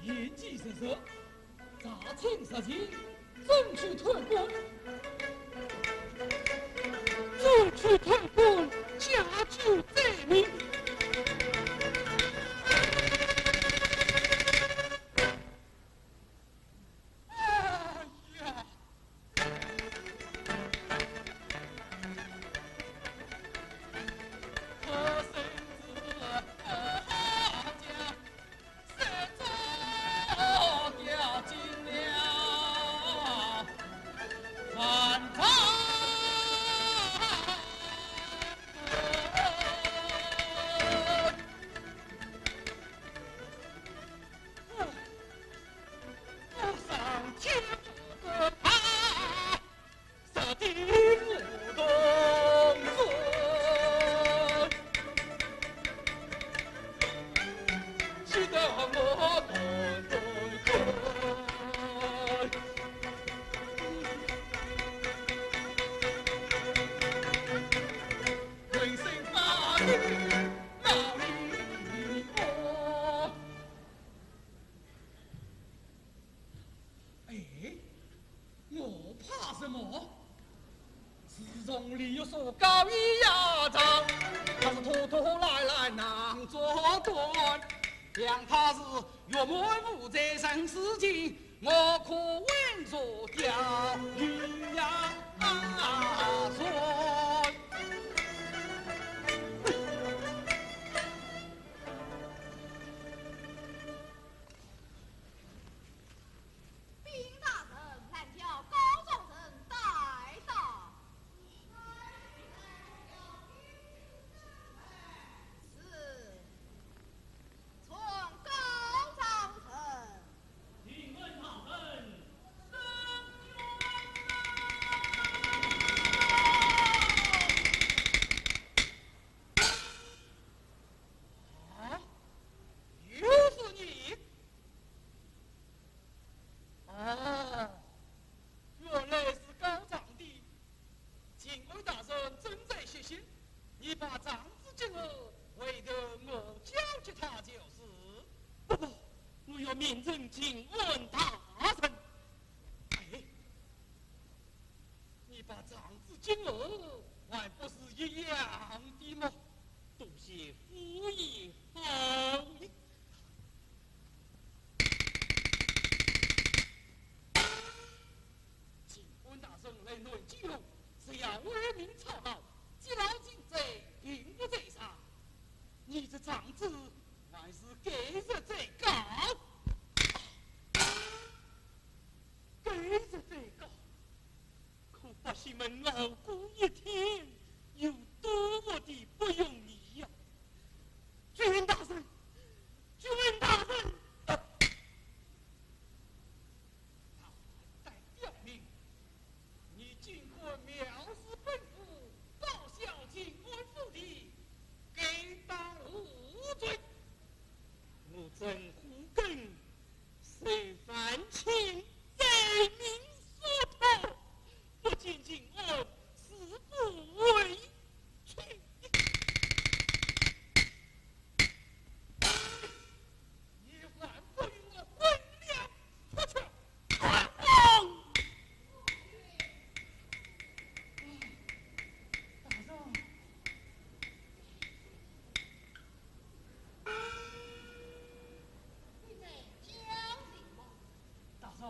言既成实，查清实情，准去退官。准去退官，加重罪名。哎呀！ 哎，我怕什么？自从李玉书告以压状，他是拖拖拉拉难做断。想他是月满无罪人世间，我可稳坐钓鱼呀船。 禀大人，南桥告状人带到。是，传告状人。请问大人，伸冤啊！ 啊，又是你？啊，原来是告状的。尽管大人正在歇息，你把状子给我，回头我交给他就是。不过，我要面呈尽管大人。哎， 你把状子给我，还不是一样的吗？多谢府尹厚礼。尽管大人来南京后，是要为民操劳，积劳成疾，并不在上。你这状子还是改日再告。 改日再告，可百姓们熬过一天，有多苦根受万千灾民所托，不见金恩誓不回去。你还不与我滚了出去！大王！大王！你在叫什么？大王，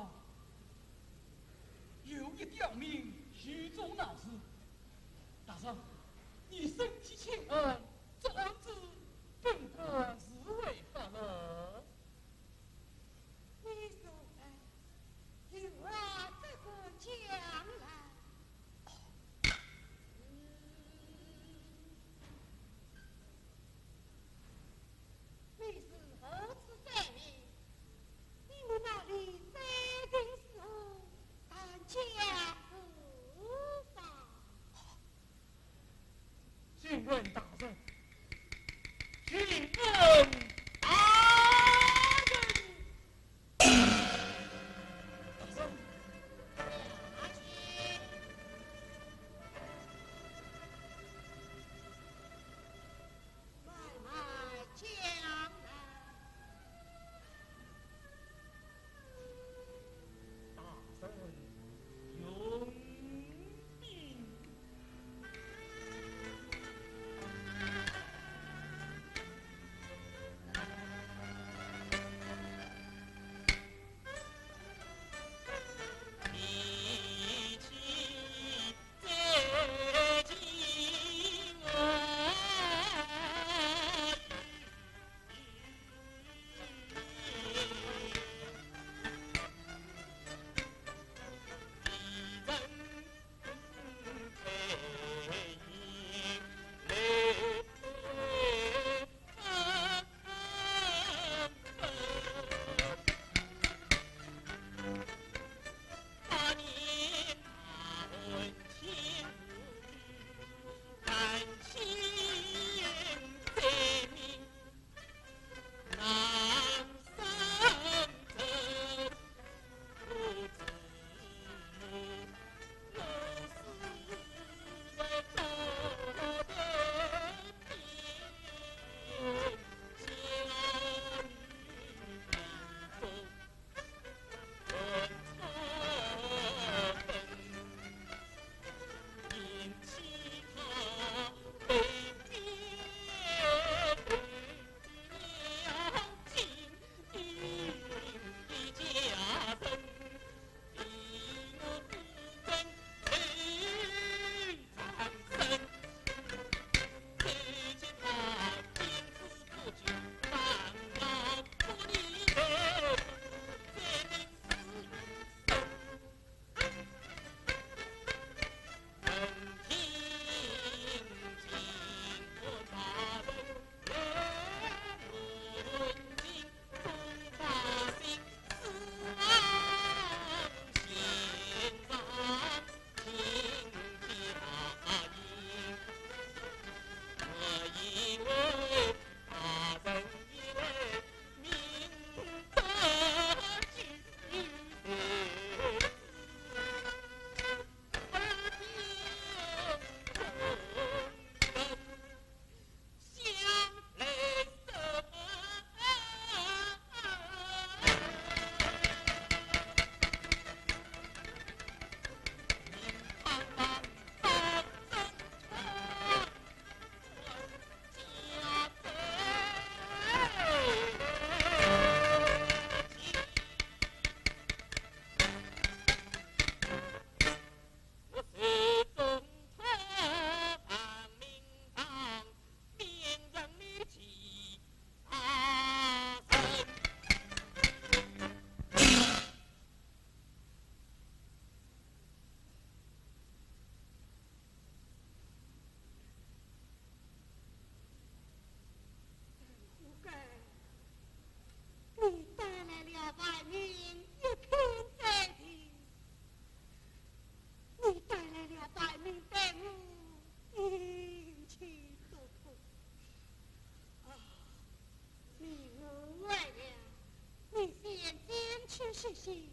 信，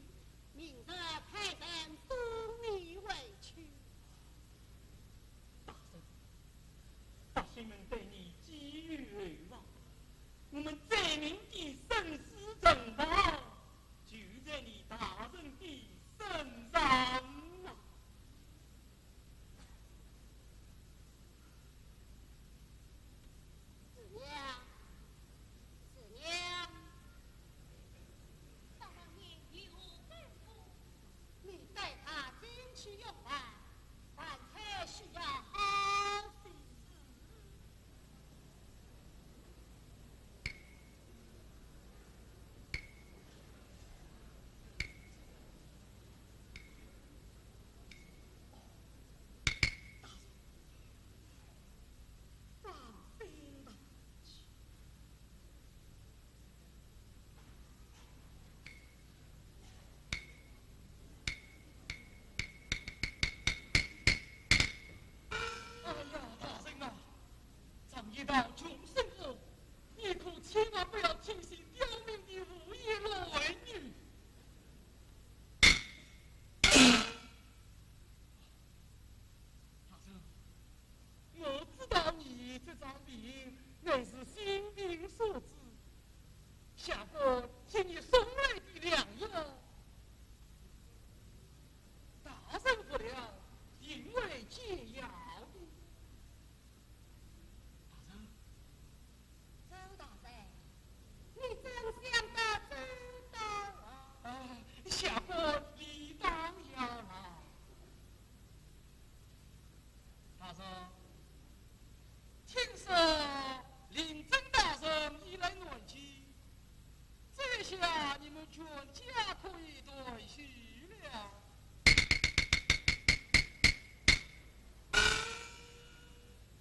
明日派人送你回去。大人，百姓们对你寄予厚望，我们灾民的生死存亡，就在你大人的身上啊！ 四娘，四娘。大老爷有何吩咐？你带他进去用饭，饭菜需要好些。 哎呀，大人啊，这一道穷生活，你可千万不要轻信刁民的胡言乱语。 大人，我知道你这张病乃是心病所致，下官替你送来的良药，大人服了，定会解药的。大人， 周大人，你真想得周到啊！啊，下官理当效劳。大人，听说令尊大人已来南京，这下你们全家可以团聚了。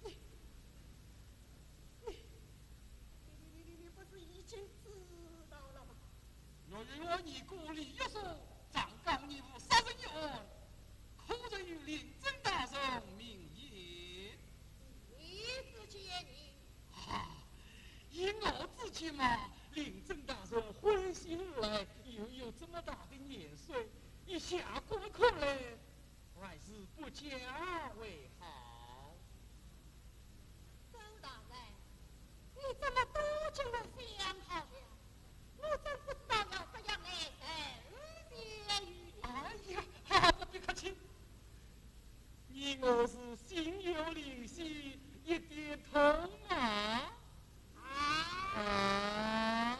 你，你，你，你，你不是已经知道了吗？岳云华年过李玉素，状告你父杀人一案，可曾与令尊大人明言？你自己也明。啊，依我之见嘛，令尊大人欢喜而来，又有这么大的年岁，依下官看来， 还是不嫁为好。周大人，你怎么都这么想好了？我真不知道要怎样来成全于你。哎呀，不必客气，你我是心有灵犀一点通嘛。啊？啊？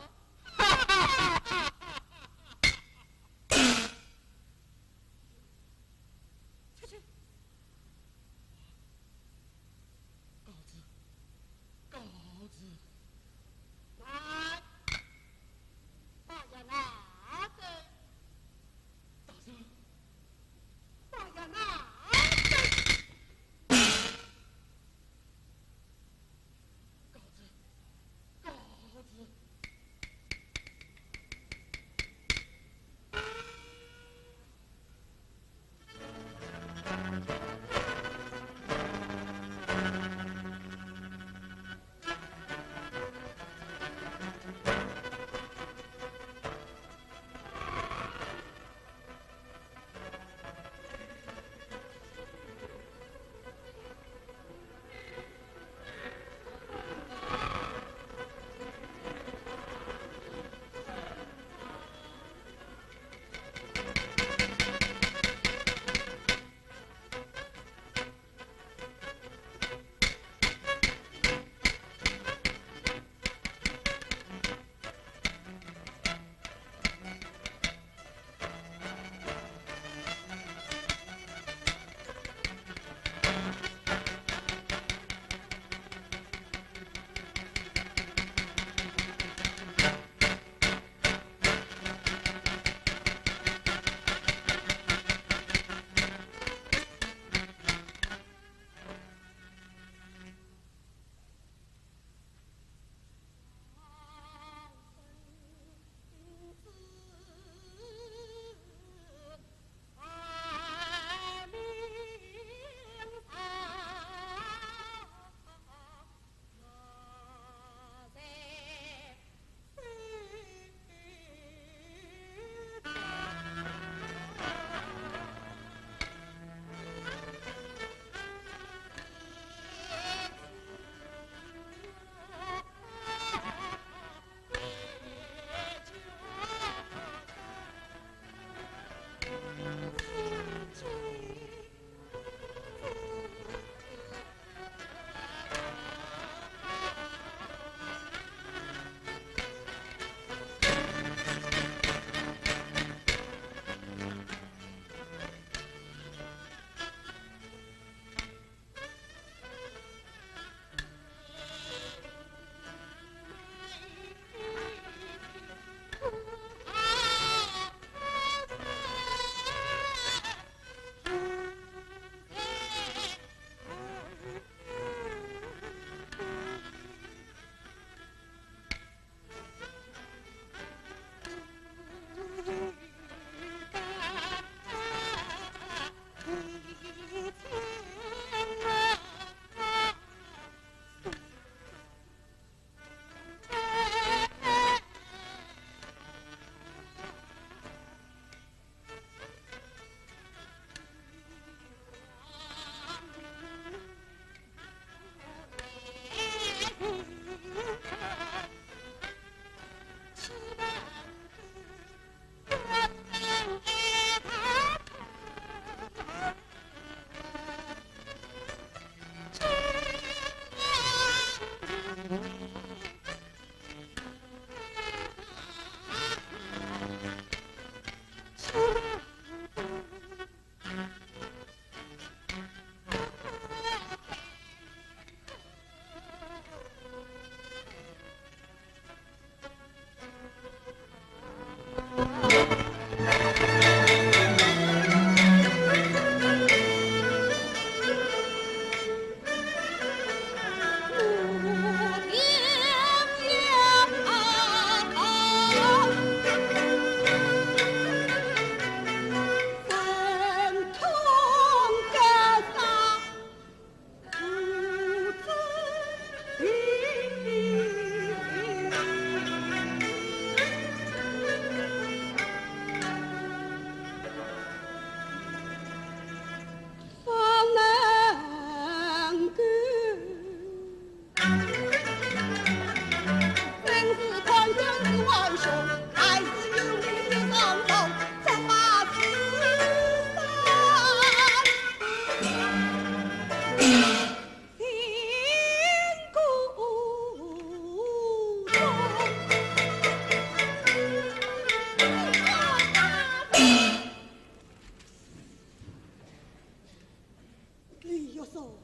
李玉松，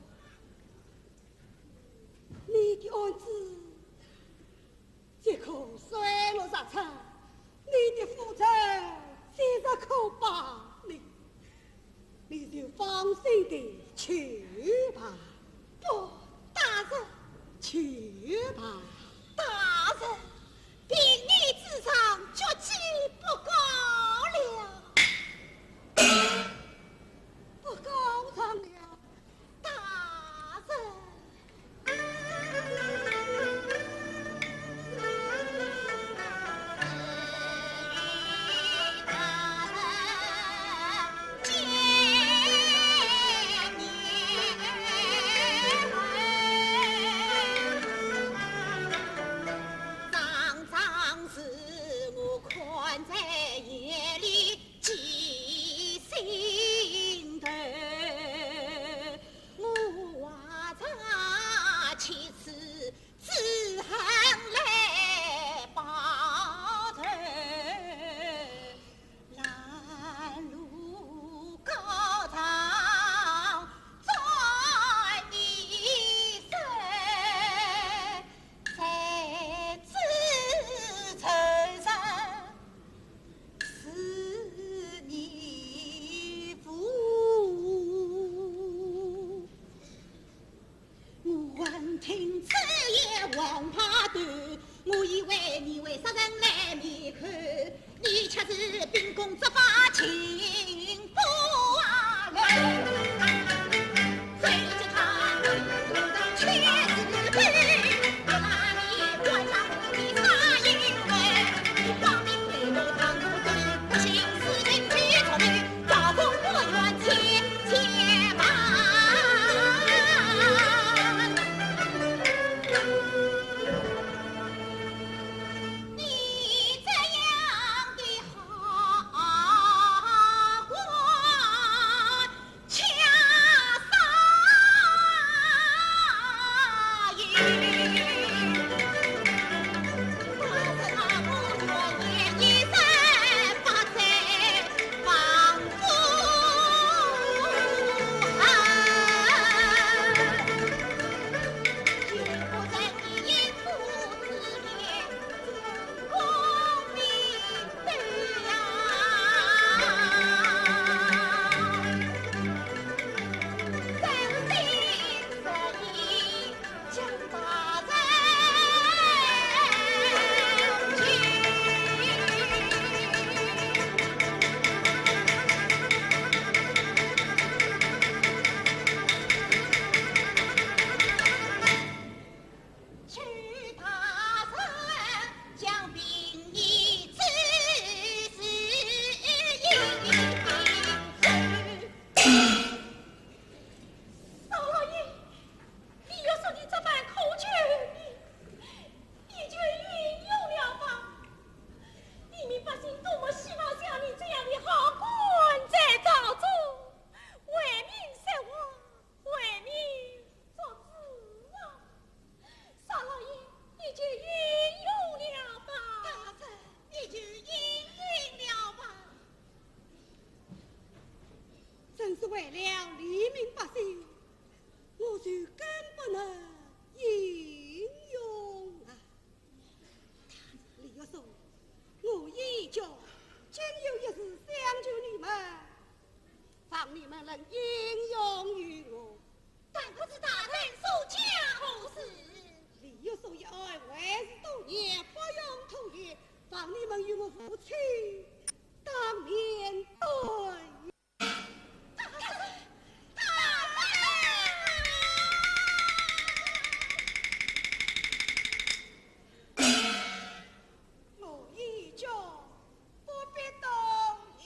你的案子 即可水落石出，你的复仇即日可报了。你就放心地去吧。不，大人。去吧。大人，凭你主张，决计不告了。不告状了。 大人。少老爷，李玉松，你这般苦求你，你就应允了吧。黎民百姓多么希望像你这样的好官在朝中，为民设王，为民做主啊。少老爷，你就应允了吧。大人，你就应允了吧。 真是为了黎民百姓，我就更不能应允啊。李玉松，我已经英勇于我。但不知大人所驾何事？李煜所以爱，为是多年不用通言，望你们与我父亲当面对。大人，大人！我已经不必多言。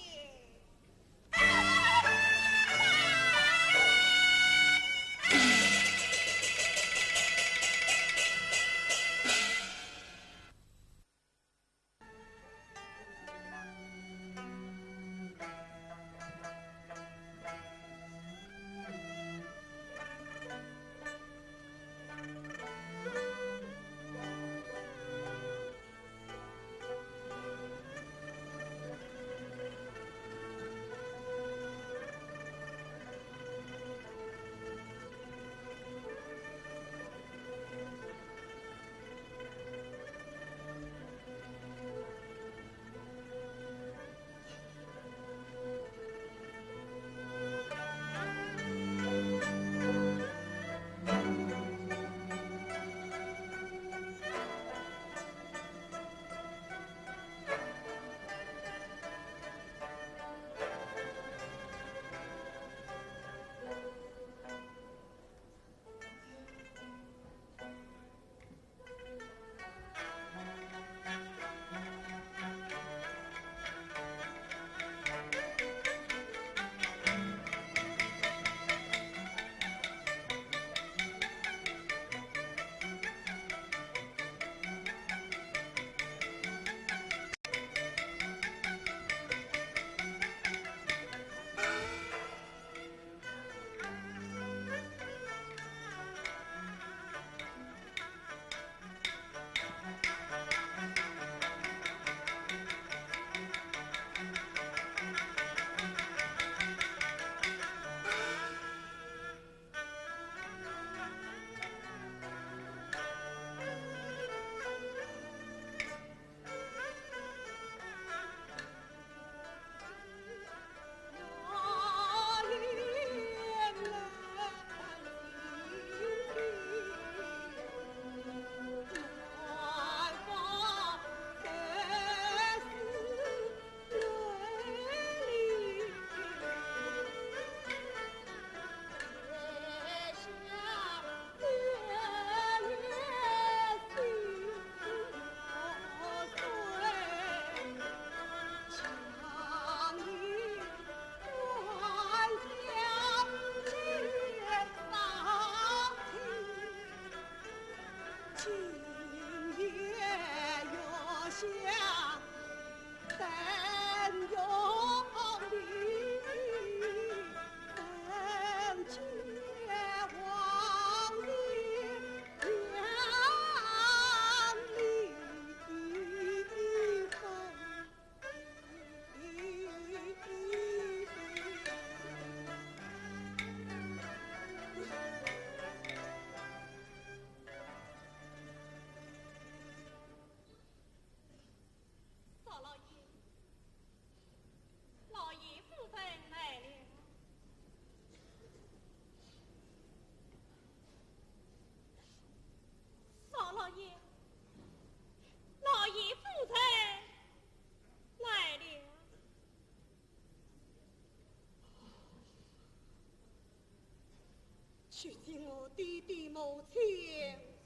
少老爷，老爷夫人来了。少老爷，老爷夫人来了。 去请我爹爹母亲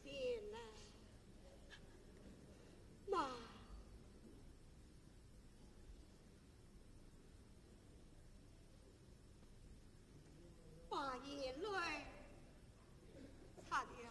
前来。慢，把眼泪擦掉。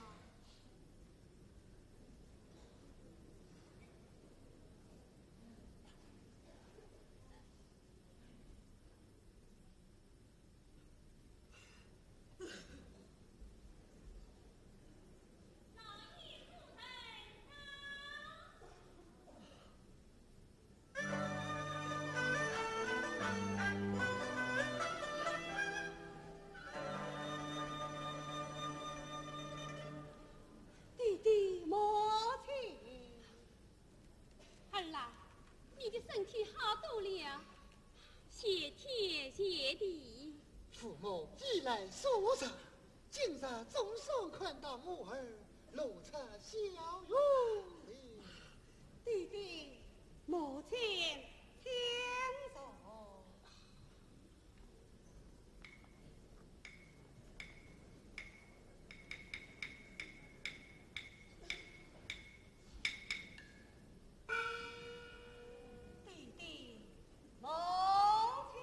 爹爹母亲。儿啊，你的身体好多了，谢天谢地。父母衣来素着，今日总算看到我儿露出笑容了。爹爹，母亲请坐。 爹爹，母亲。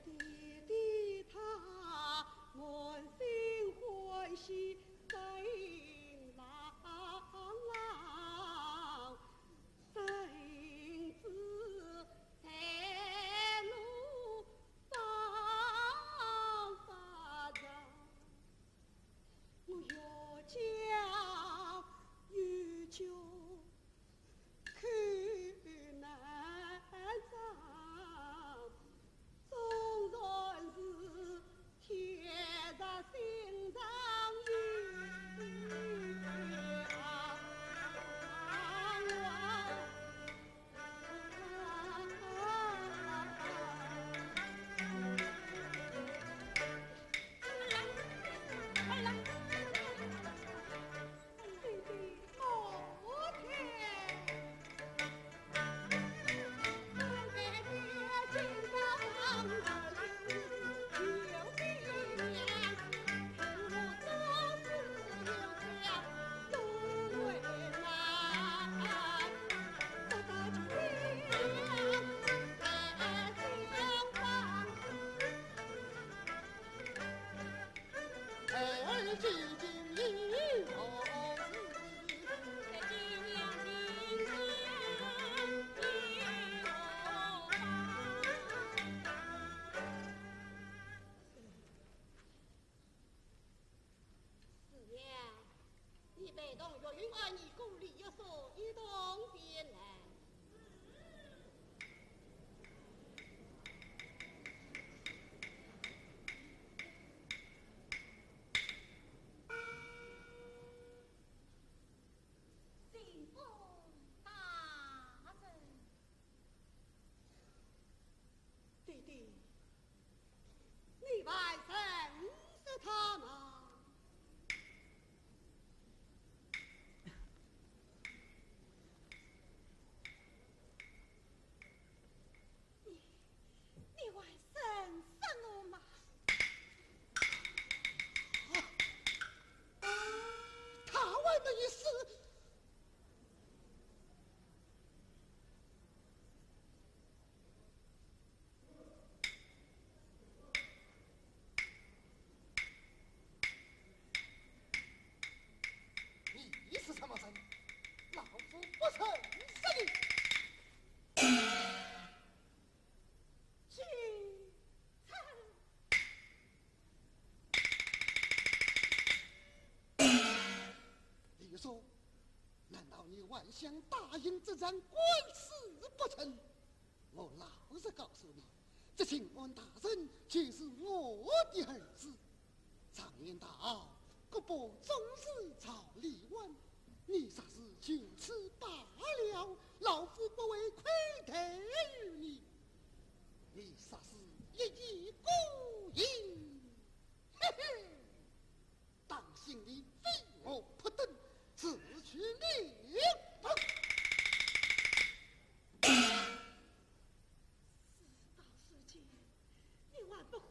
爹爹他满心欢喜在望，谁知在路上发着，我越叫越穷。 苦难当，总算是贴着心上有望。四娘，你陪同岳云安二哥李玉松一同前来。 请安大人。爹爹，你还认识他吗？你，你还认识我吗？啊，他还没死。 你是什么人？老夫不认识你。 李叔，难道你还想答应这场官司不成？我老实告诉你，这请安大人就是我的儿子。常言道，国破终是朝里晚，你若是就此罢了，老夫不会亏待于你。 你若是一意孤行，嘿嘿，当心你飞蛾扑灯，自取灭亡。事到如今，你还不悔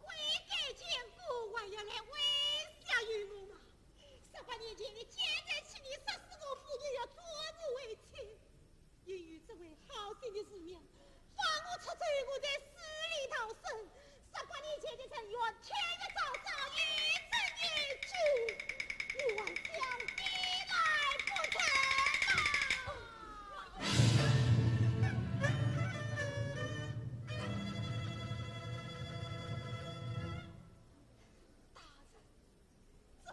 改见古，还要来威吓于我吗？十八年前，你见财起意，杀死我夫人，要捉我为妻。 因为这位好心的师娘，放我出走，我才死里逃生。十八年前的人，怨天也遭，早已成结局，你还想抵赖不成吗？大人， 这，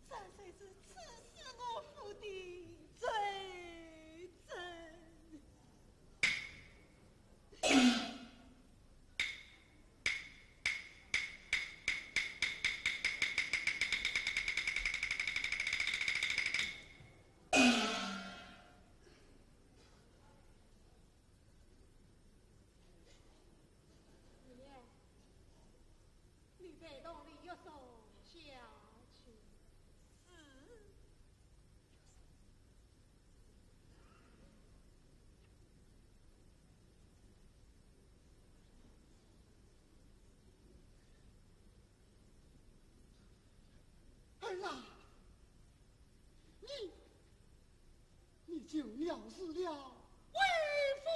这才是刺死我夫的罪证。二爷， 你陪同李玉松下去。是。儿啊，你，你竟藐视了为父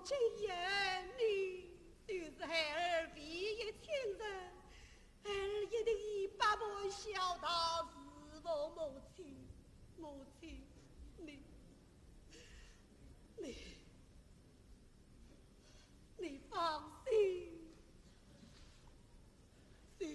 今夜你就是孩儿唯一亲人，孩儿一定以百般孝道侍奉母亲。母亲，你，你，你放心，就是。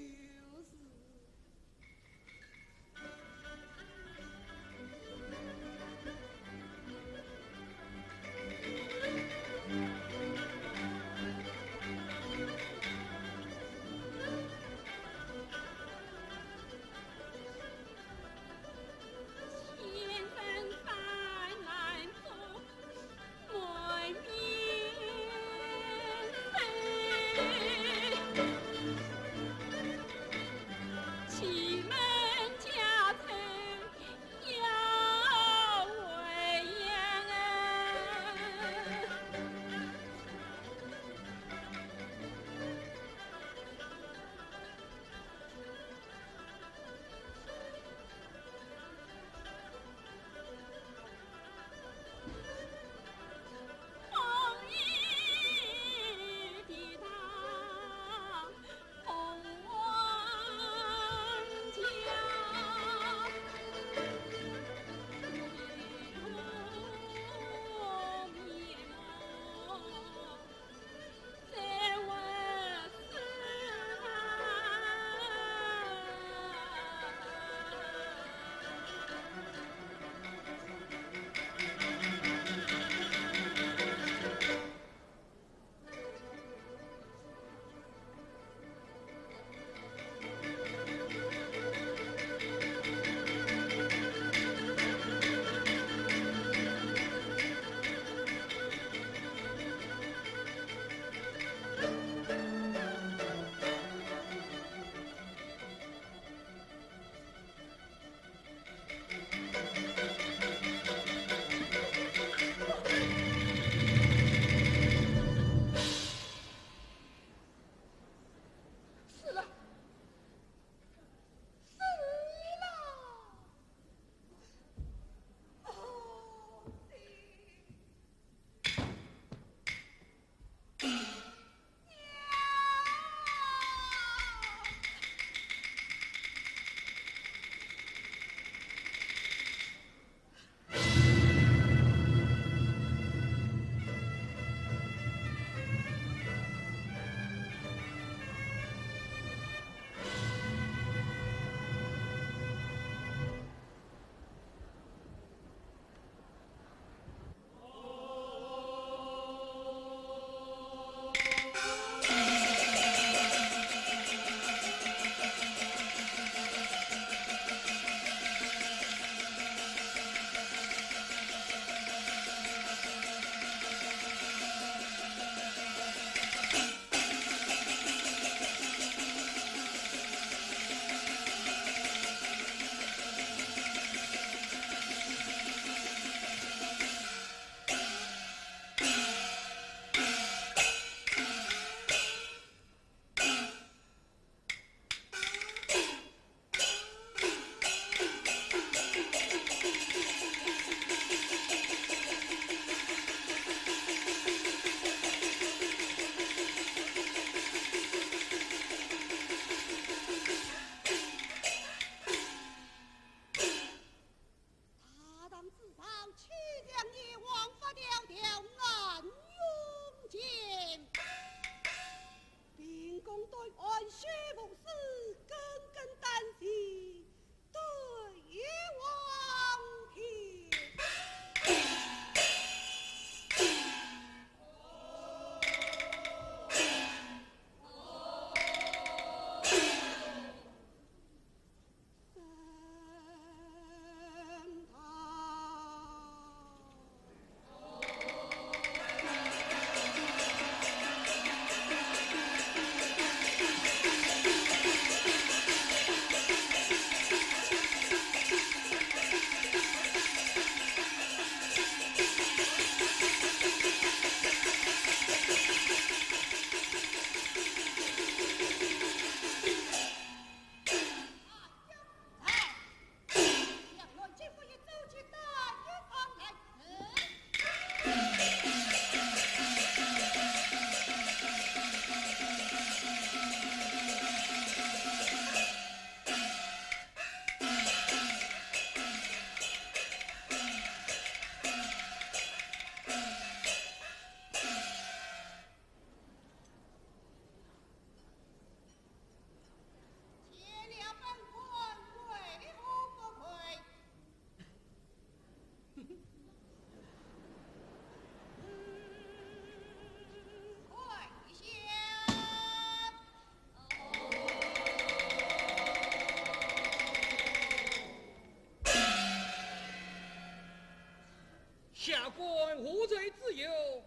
无罪之有，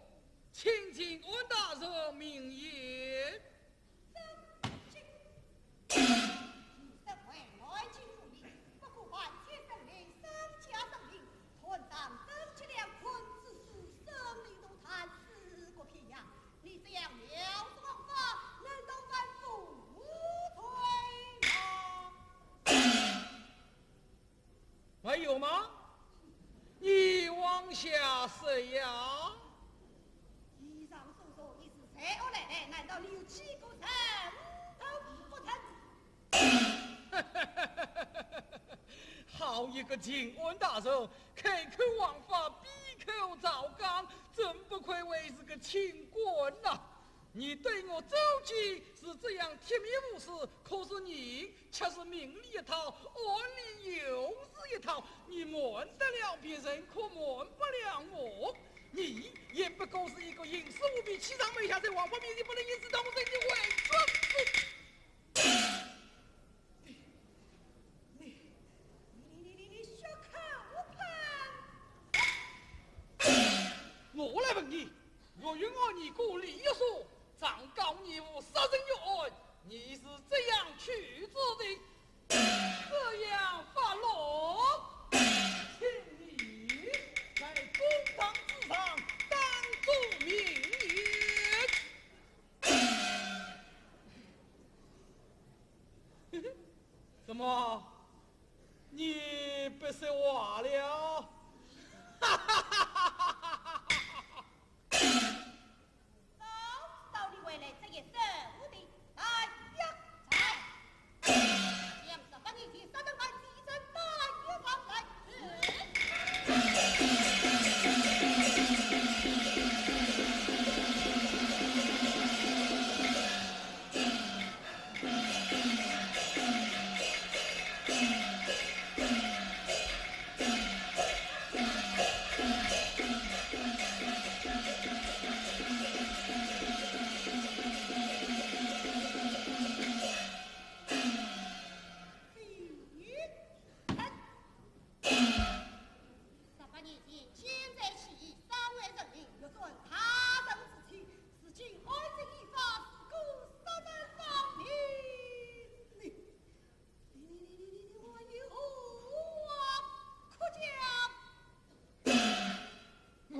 请进安大人明言。你身为南京府尹，不顾万千生灵、身家性命，断然征集两困之师，生灵涂炭，尸骨遍扬。你这样藐视王法，难道还无罪吗？没有吗？你往下说呀。以上所说，你是罪恶来来，难道你有几个人头不成？好一个靖安大人，开口王法，闭口赵纲，真不愧为是个清官呐！你对我周记是这样铁面无私，可是你却是明里一套，暗里又是一套。你瞒得了别人，可瞒不了我。你也不过是一个行事舞弊、欺上瞒下，在王法面前不能一视同仁的伪君子。 你，你，你，你，你血口喷！我来问你，岳云傲二哥李玉书，状告你无杀人冤案，你是怎样处置的？这样发落，请你在公堂之上当众明言。 怎么，你不说话了？早知道你会来这一手的，大约在。两十八年前，杀人犯继承大约上来。十八年前，奸贼起义，伤害人民，欲算他人之情，如今案情已发，是故杀人偿命。你，你，你，你，你，你，你还有何话可讲？我，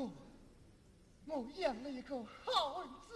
我养了一个好儿子，